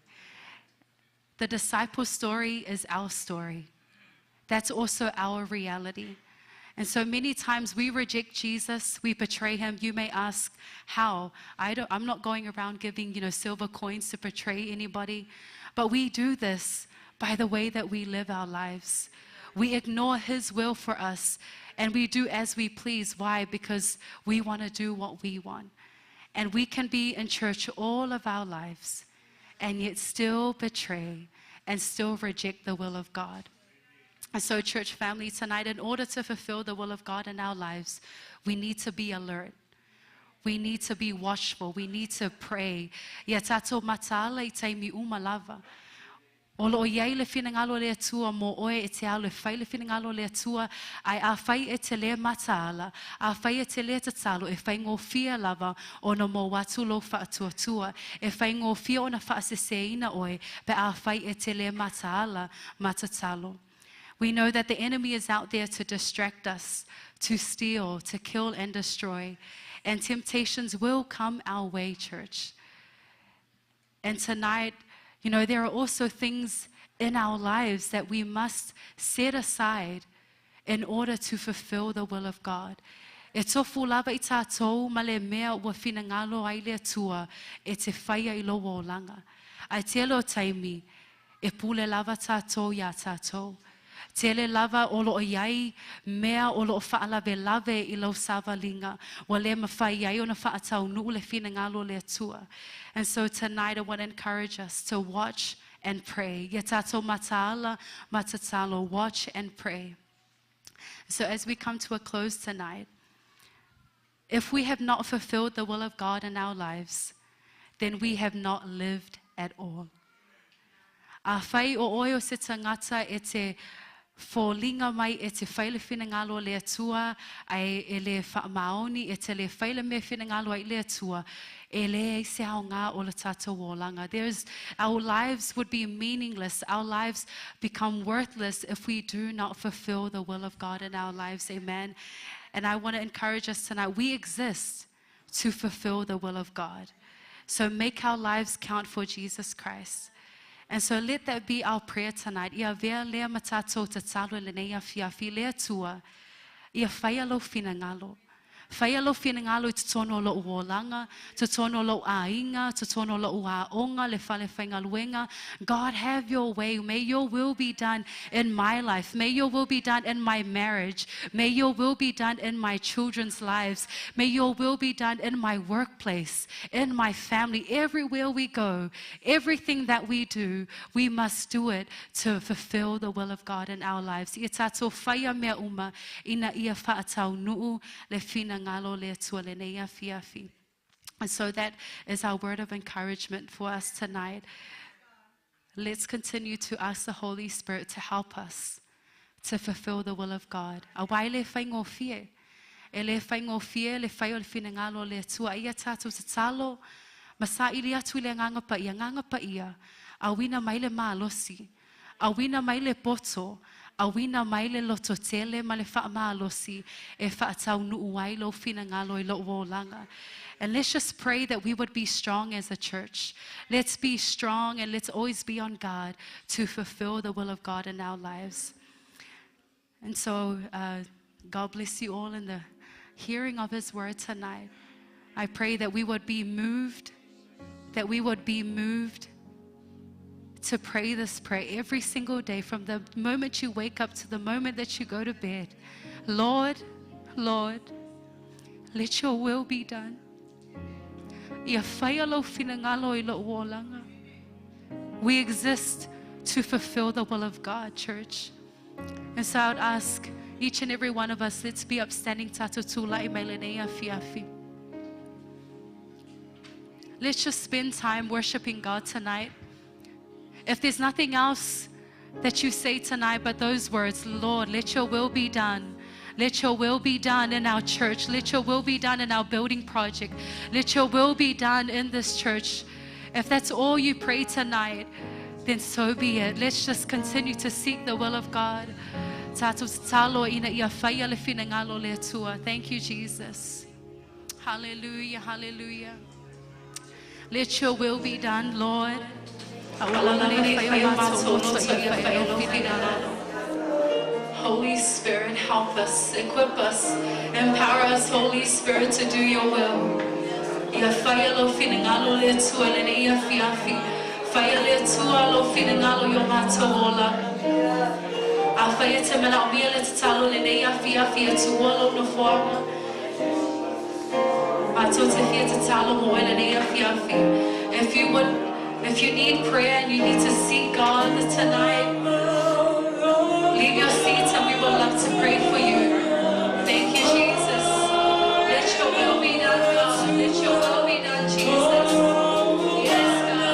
The disciples' story is our story. That's also our reality. And so many times we reject Jesus, we betray him. You may ask, how? I'm not going around giving, silver coins to betray anybody. But we do this by the way that we live our lives. We ignore his will for us, and we do as we please. Why? Because we want to do what we want. And we can be in church all of our lives and yet still betray and still reject the will of God. And so, church family, tonight, in order to fulfill the will of God in our lives, we need to be alert. We need to be watchful. We need to pray. Ia tātou mataala i taimi uma lava. O lo iai le whinengalo le atua mō oe e te alo e whai le whinengalo le atua, ai a whai e te le mataala, a whai e te le tatalo, e whai ngō whia lava o no mō watu lo whaatuatua, e whai ngō whia o na whaaseseina oe, pe a whai e te le mataala matatalo. We know that the enemy is out there to distract us, to steal, to kill and destroy. And temptations will come our way, church. And tonight, there are also things in our lives that we must set aside in order to fulfill the will of God. E tofu lava i tātou ma le mea ua whinengalo ai le atua e te whaia i lo olanga. Ai te lo taimi, e pule lava tātou ia tātou. Tele lava o lo iai, mea o lo whaalave lave i lau savalinga, wa le mawhai ai ona whaatau nuu le whinengalo le atua. And so tonight I want to encourage us to watch and pray. Ia tātou mataala, matatalo, watch and pray. So as we come to a close tonight, if we have not fulfilled the will of God in our lives, then we have not lived at all. Afai o oe o se tangata e te fōlinga mai e te whai le finengalo le Atua, ai e le whaamaoni, e te le whai le mea finengalo ai le Atua, e le se aonga o le tātou olanga. Our lives would be meaningless. Our lives become worthless if we do not fulfill the will of God in our lives. Amen. And I want to encourage us tonight. We exist to fulfill the will of God. So make our lives count for Jesus Christ. And so let that be our prayer tonight. Ia vea lea matato tatalo le nei afiafi le Atua. Ia whaia lo finangalo. Whaia lo finangalo i te tono lo uolanga, te tono lo ainga, te tono lo uaonga, le whale whaingaluenga. God, have your way. May your will be done in my life. May your will be done in my marriage. May your will be done in my children's lives. May your will be done in my workplace, in my family. Everywhere we go, everything that we do, we must do it to fulfill the will of God in our lives. Ia tātou whaia mea uma, ina ia whaatau nuu le finangalo le Atua le nei afiafi. And so that is our word of encouragement for us tonight. Let's continue to ask the Holy Spirit to help us to fulfill the will of God. A wai le whaingofie. E le whaingofie le whai o le finangalo le Atua. Ia tātou te talo, masa ili atu i le nganga pa ia, nganga pa ia. A wina mai le mālosi. A wina mai le poto. A wina mai le loto tele ma le whaamalosi e whaatau nuu ai lo finangalo i lo uolanga. And let's just pray that we would be strong as a church. Let's be strong and let's always be on guard to fulfill the will of God in our lives. And so God bless you all in the hearing of His word tonight. I pray that we would be moved, that we would be moved to pray this prayer every single day from the moment you wake up to the moment that you go to bed. Lord, Lord, let your will be done. Ia whaia lo finangalo i lo uolanga. We exist to fulfill the will of God, church. And so I would ask each and every one of us, let's be upstanding tātou tūla i mai lenei afiafi. Let's just spend time worshiping God tonight. If there's nothing else that you say tonight but those words, Lord, let your will be done. Let your will be done in our church. Let your will be done in our building project. Let your will be done in this church. If that's all you pray tonight, then so be it. Let's just continue to seek the will of God. Thank you, Jesus. Hallelujah, hallelujah. Let your will be done, Lord. Holy Spirit, help us, equip us, empower us, Holy Spirit, to do your will. Ia whaia lo finangalo le Atua le nei afiafi. Whaia le Atua lo finangalo yo mātou ola. A whaia te mana o mia le tatalo le nei afiafi Atua lo no whoanga. Mātou te whia tatalo mo le nei afiafi. If you need prayer and you need to seek God tonight, leave your seats and we would love to pray for you. Thank you, Jesus. Let your will be done, God. Let your will be done, Jesus. Yes, God.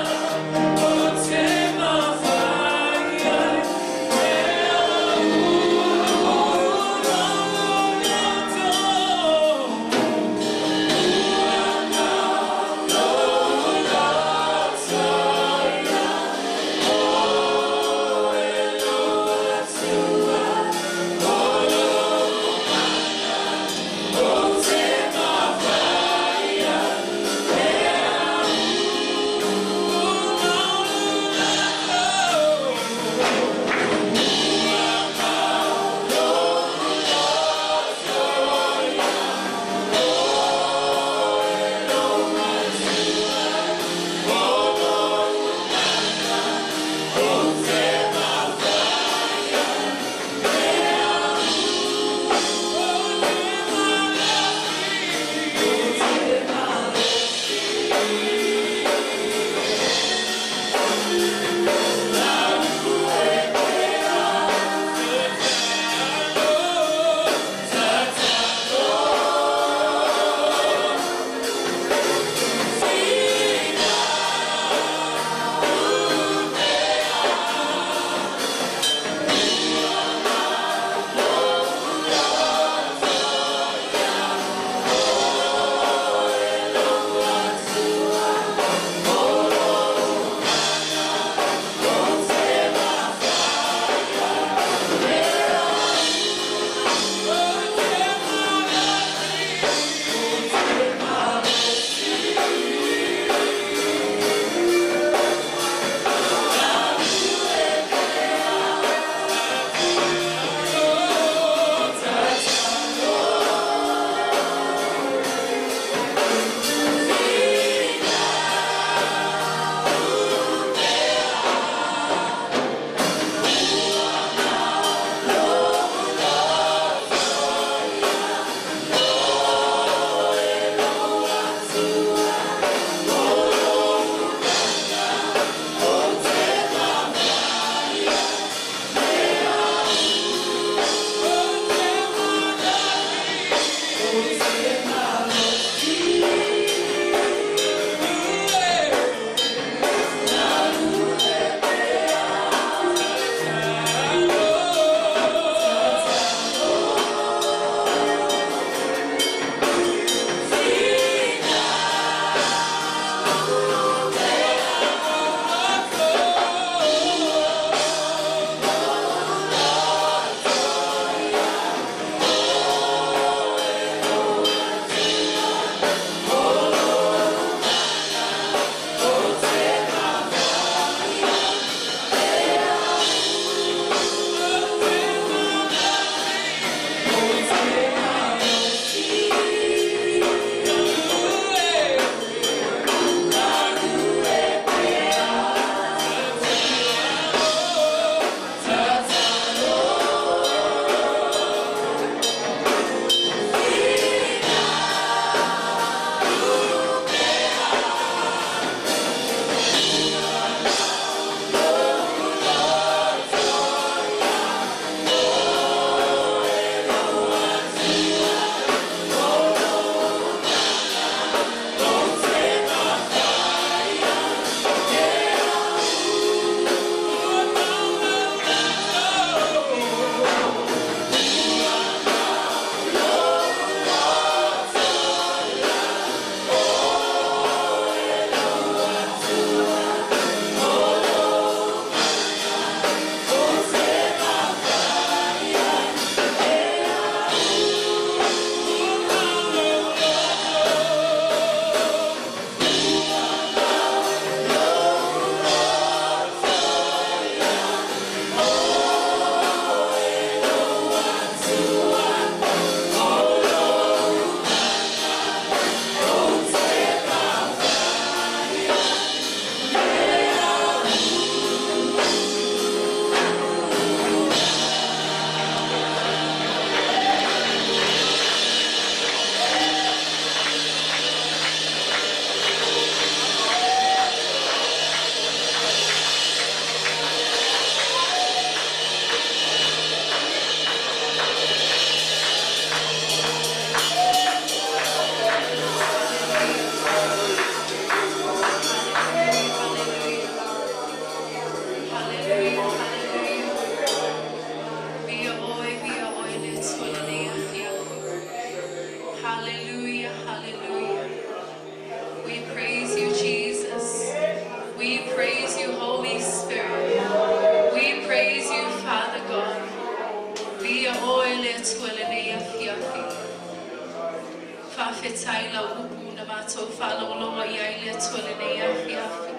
Faafetai lau upu na matou faalogologo i ai le Atua lenei afiafi.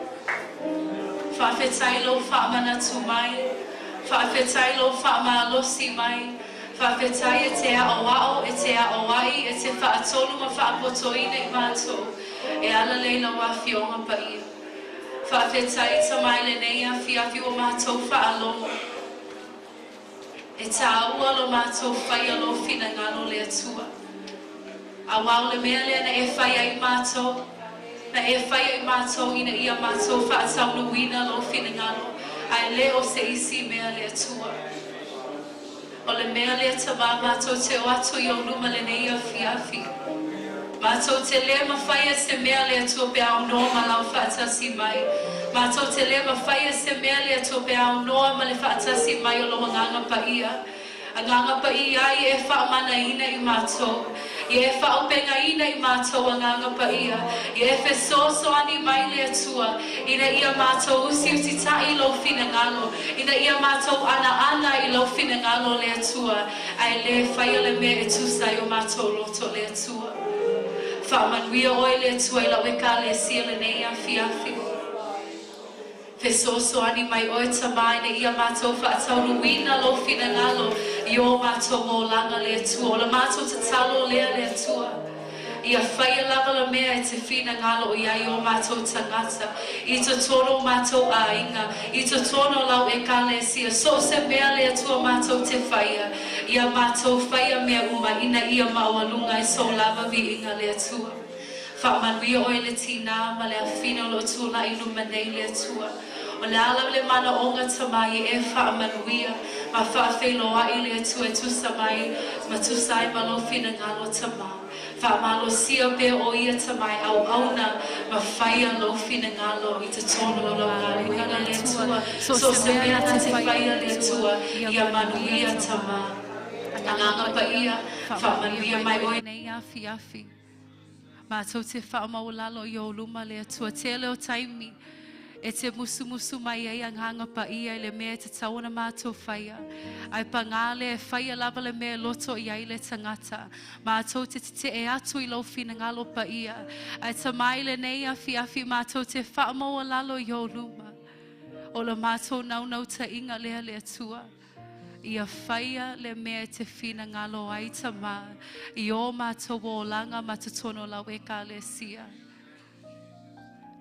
Faafetai lou faamanatu mai, faafetai lou faamalosi mai, faafetai e te aoao, e te aoai, e te faatonu ma faapotoina i matou e ala lea i lau Afioga Paia. Faafetai Tama i lenei afiafi ua matou faalogo. E tāua lo matou faia lou finagalo le Atua. Auā o le mea lea na e fai ai matou, na e faia i matou ina ia matou faataunuuina lou finagalo, ae le o se isi mea le Atua. O le mea lea Tamā matou te o atu i ou luma lenei afiafi. Matou te le mafaia se mea le Atua pe a aunoa ma lau faatasi mai. Matou te le mafaia se mea le Atua pe a aunoa ma le faatasi mai o lou Agaga Paia. Agaga Paia ia e faamanaina i matou. Ia e faaaupegaina i matou Agaga Paia. Ia e fesoasoani mai le Atua ina ia matou usiusitaʻi i lou finagalo, ina ia matou anaana i lou finagalo le Atua, ae lē faia le mea e tusa ai o matou loto le Atua. Faamanuia oe le Atua i lau Ekalesia lenei afiafi. Fesoasoani mai oe Tamā ina ia matou faataunuuina lou finagalo i o matou olaga le Atua. O la matou tatalo lea le Atua, ia faia lava la mea e te finagalo i ai o matou tagata, i totonu o matou aiga, i totonu o lau Ekalesia, so o se mea le Atua matou te faia, ia matou faia mea uma ina ia maualuga ai sou lava viiga le Atua. Faamanuia oe le tinā ma le afafine o lo o tulai i luma nei le Atua. O le a lava le manaoga Tamā ia e faamanuia ma faafeiloai le Atua e tusa mai ma tusa ai ma lou finagalo Tamā. Faamalosia pea o ia Tamā e auauna ma faia lou finagalo i totonu o lau galuega le Atua. So o se mea na te faia le Atua ia manuia Tamā. Agaga Paia, faamanuia mai oe. Nei afiafi. Matou te faamaualalo i ou luma le Atua tele o taimi e te musumusu mai ai Agaga Paia i le mea e tatau ona matou faia. Ae pagā lea e faia lava le mea e loto i ai le tagata. Matou te tetee atu i lou finagalo paia. Ae Tama i lenei afiafi matou te faamaualalo i ou luma. O le matou naunautaiga lea le Atua. Ia faia le mea e te finagalo ai Tamā i ō mātou olaga ma totonu o lau Ekalesia.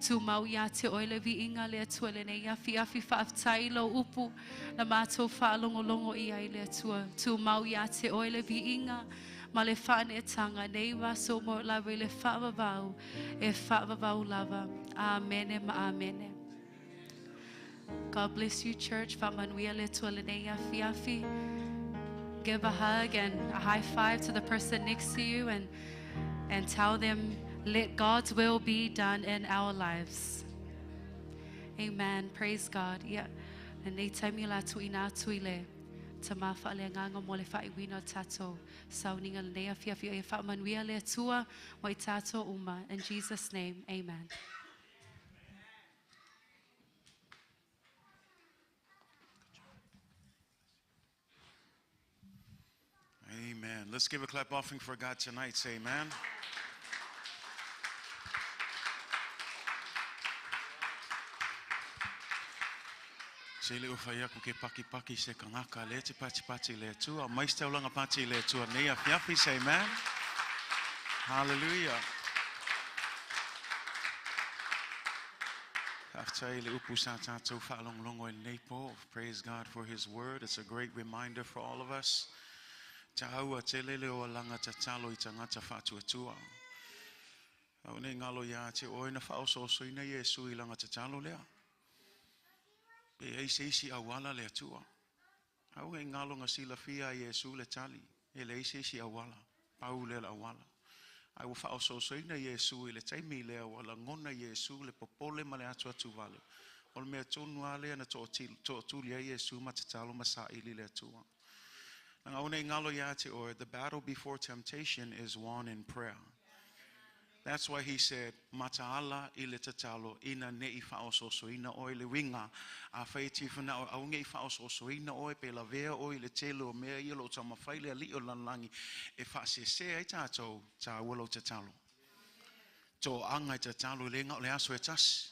Tumau iā te oe le viiga le Atua i lenei afiafi faafetai i lou upu na mātou faalogologo i ai le Atua. Tumau iā te oe le viiga ma le faaneetaga nei vaaso mo lava i le faavavau e faavavau lava. Amene ma amene. God bless you, church. Faamanuia le Atua lenei afiafi. Give a hug and a high five to the person next to you and tell them, let God's will be done in our lives. Amen. Praise God. Yeah. Lenei taimi o le a tuuina atu i le Tamā faaleagaga mo le faaiuina o le tatou sauniga lenei afiafi. Ia faamanuia le Atua mo i tatou uma. In Jesus' name, amen. Amen. Let's give a clap offering for God tonight. Say amen. Se le o fai aku ke pakipaki se kangaka le te patipati le Atua. Mai se taulaga pati le Atua nei afiafi. Say amen. Hallelujah. Faafetai le upu sa tatou faalogologo i lenei po. Praise God for His word. It's a great reminder for all of us. Taua tele le o alaga tatalo i tagata faatuatua. Aua ne i galo iā te oe na faaosoosoina Iesu i laga tatalo lea. Pe ai se isi auala le Atua. Aua ne i galo na silafia e Iesu le tali. E leai se isi auala. Pau lea o le auala. Ae ua faaosoosoina Iesu i le taimi lea ua lagona Iesu le popole ma le atuatuvale. O le mea tonu lava lea na tootuli ai Iesu ma tatalo ma saili i le Atua. Leaga aua ne i galo ia te oe, the battle before temptation is won in prayer. That's why he said, mataala i le tatalo ina nei whaososoina oe le winga. A whai tifuna o au ngei whaososoina oe pe lavea oe le tele o mea ia lo tamawhai le ali o lanlangi e whaasese ai tātou tā ua lo tatalo. Tō anga i tatalo i le ngā o le aso e tasi.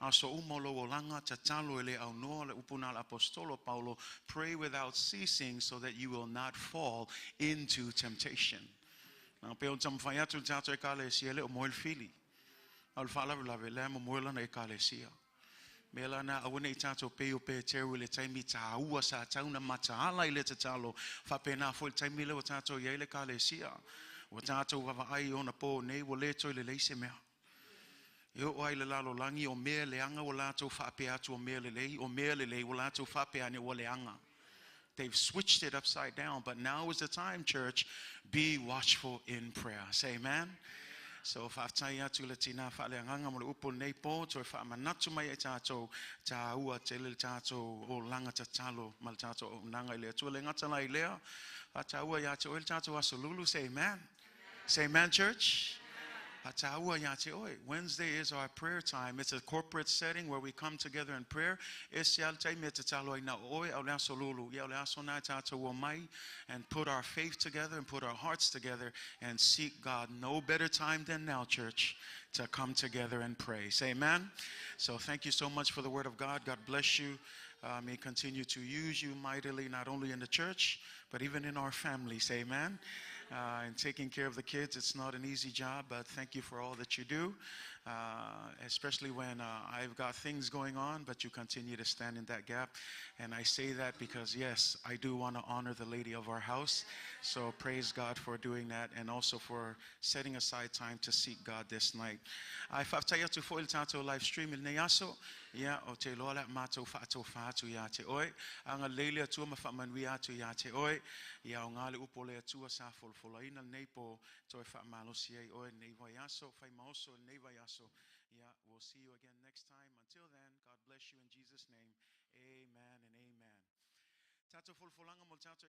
Aso uma o lo olanga tatalo i le au noa le upuna le apostolo Paulo, pray without ceasing so that you will not fall into temptation. Nā pe o tamawhai atu tātou e kale sia le o moe le fili. Au le whaalawe lawe le mo moe lana e kale sia. Me la na awane i tātou pe o pe teru i le taimi tā ua sa tauna mataala i le tatalo. Whapena fo i le taimi le o tātou i le kale sia. O tātou wawa ai ona pō nei o le toi le leise mea. E o ai le lalo langi o mea le anga o lātou whaapea atu o mea le lei, o mea le lei o lātou whaapea ane o le anga. They've switched it upside down, but now is the time, church. Be watchful in prayer. Say amen. So whaaftai atu le tina whaaleanganga mo le upo nei pō, toi whaamanatu mai e tātou, tā ua te le tātou o langa tatalo, ma le tātou o nanga i le atua le ngata lai lea, a tā ua ia te oe le tātou asolulu, say amen. Say amen, church. Wednesday is our prayer time. It's a corporate setting where we come together in prayer. And put our faith together and put our hearts together and seek God. No better time than now, church, to come together and pray. Say amen. So thank you so much for the word of God. God bless you. May continue to use you mightily, not only in the church, but even in our families. Amen. And taking care of the kids, it's not an easy job, but thank you for all that you do, especially when I've got things going on, but you continue to stand in that gap. And I say that because, yes, I do want to honor the lady of our house. So praise God for doing that and also for setting aside time to seek God this night. I whaatai atu fo il tātou live stream il nei aso, ia o te loa le mātou whaatou whaatu ia te oe, anga leile atua ma whaamanui atu ia te oe, ia o ngā le upo le atua sa folafolaina nei po toi whaamalosi ai oe nei vai aso, whai maoso nei vai aso. Yeah, we'll see you again next time. Until then, God bless you in Jesus' name. Amen and amen. Tātou folafolanga mo tātou.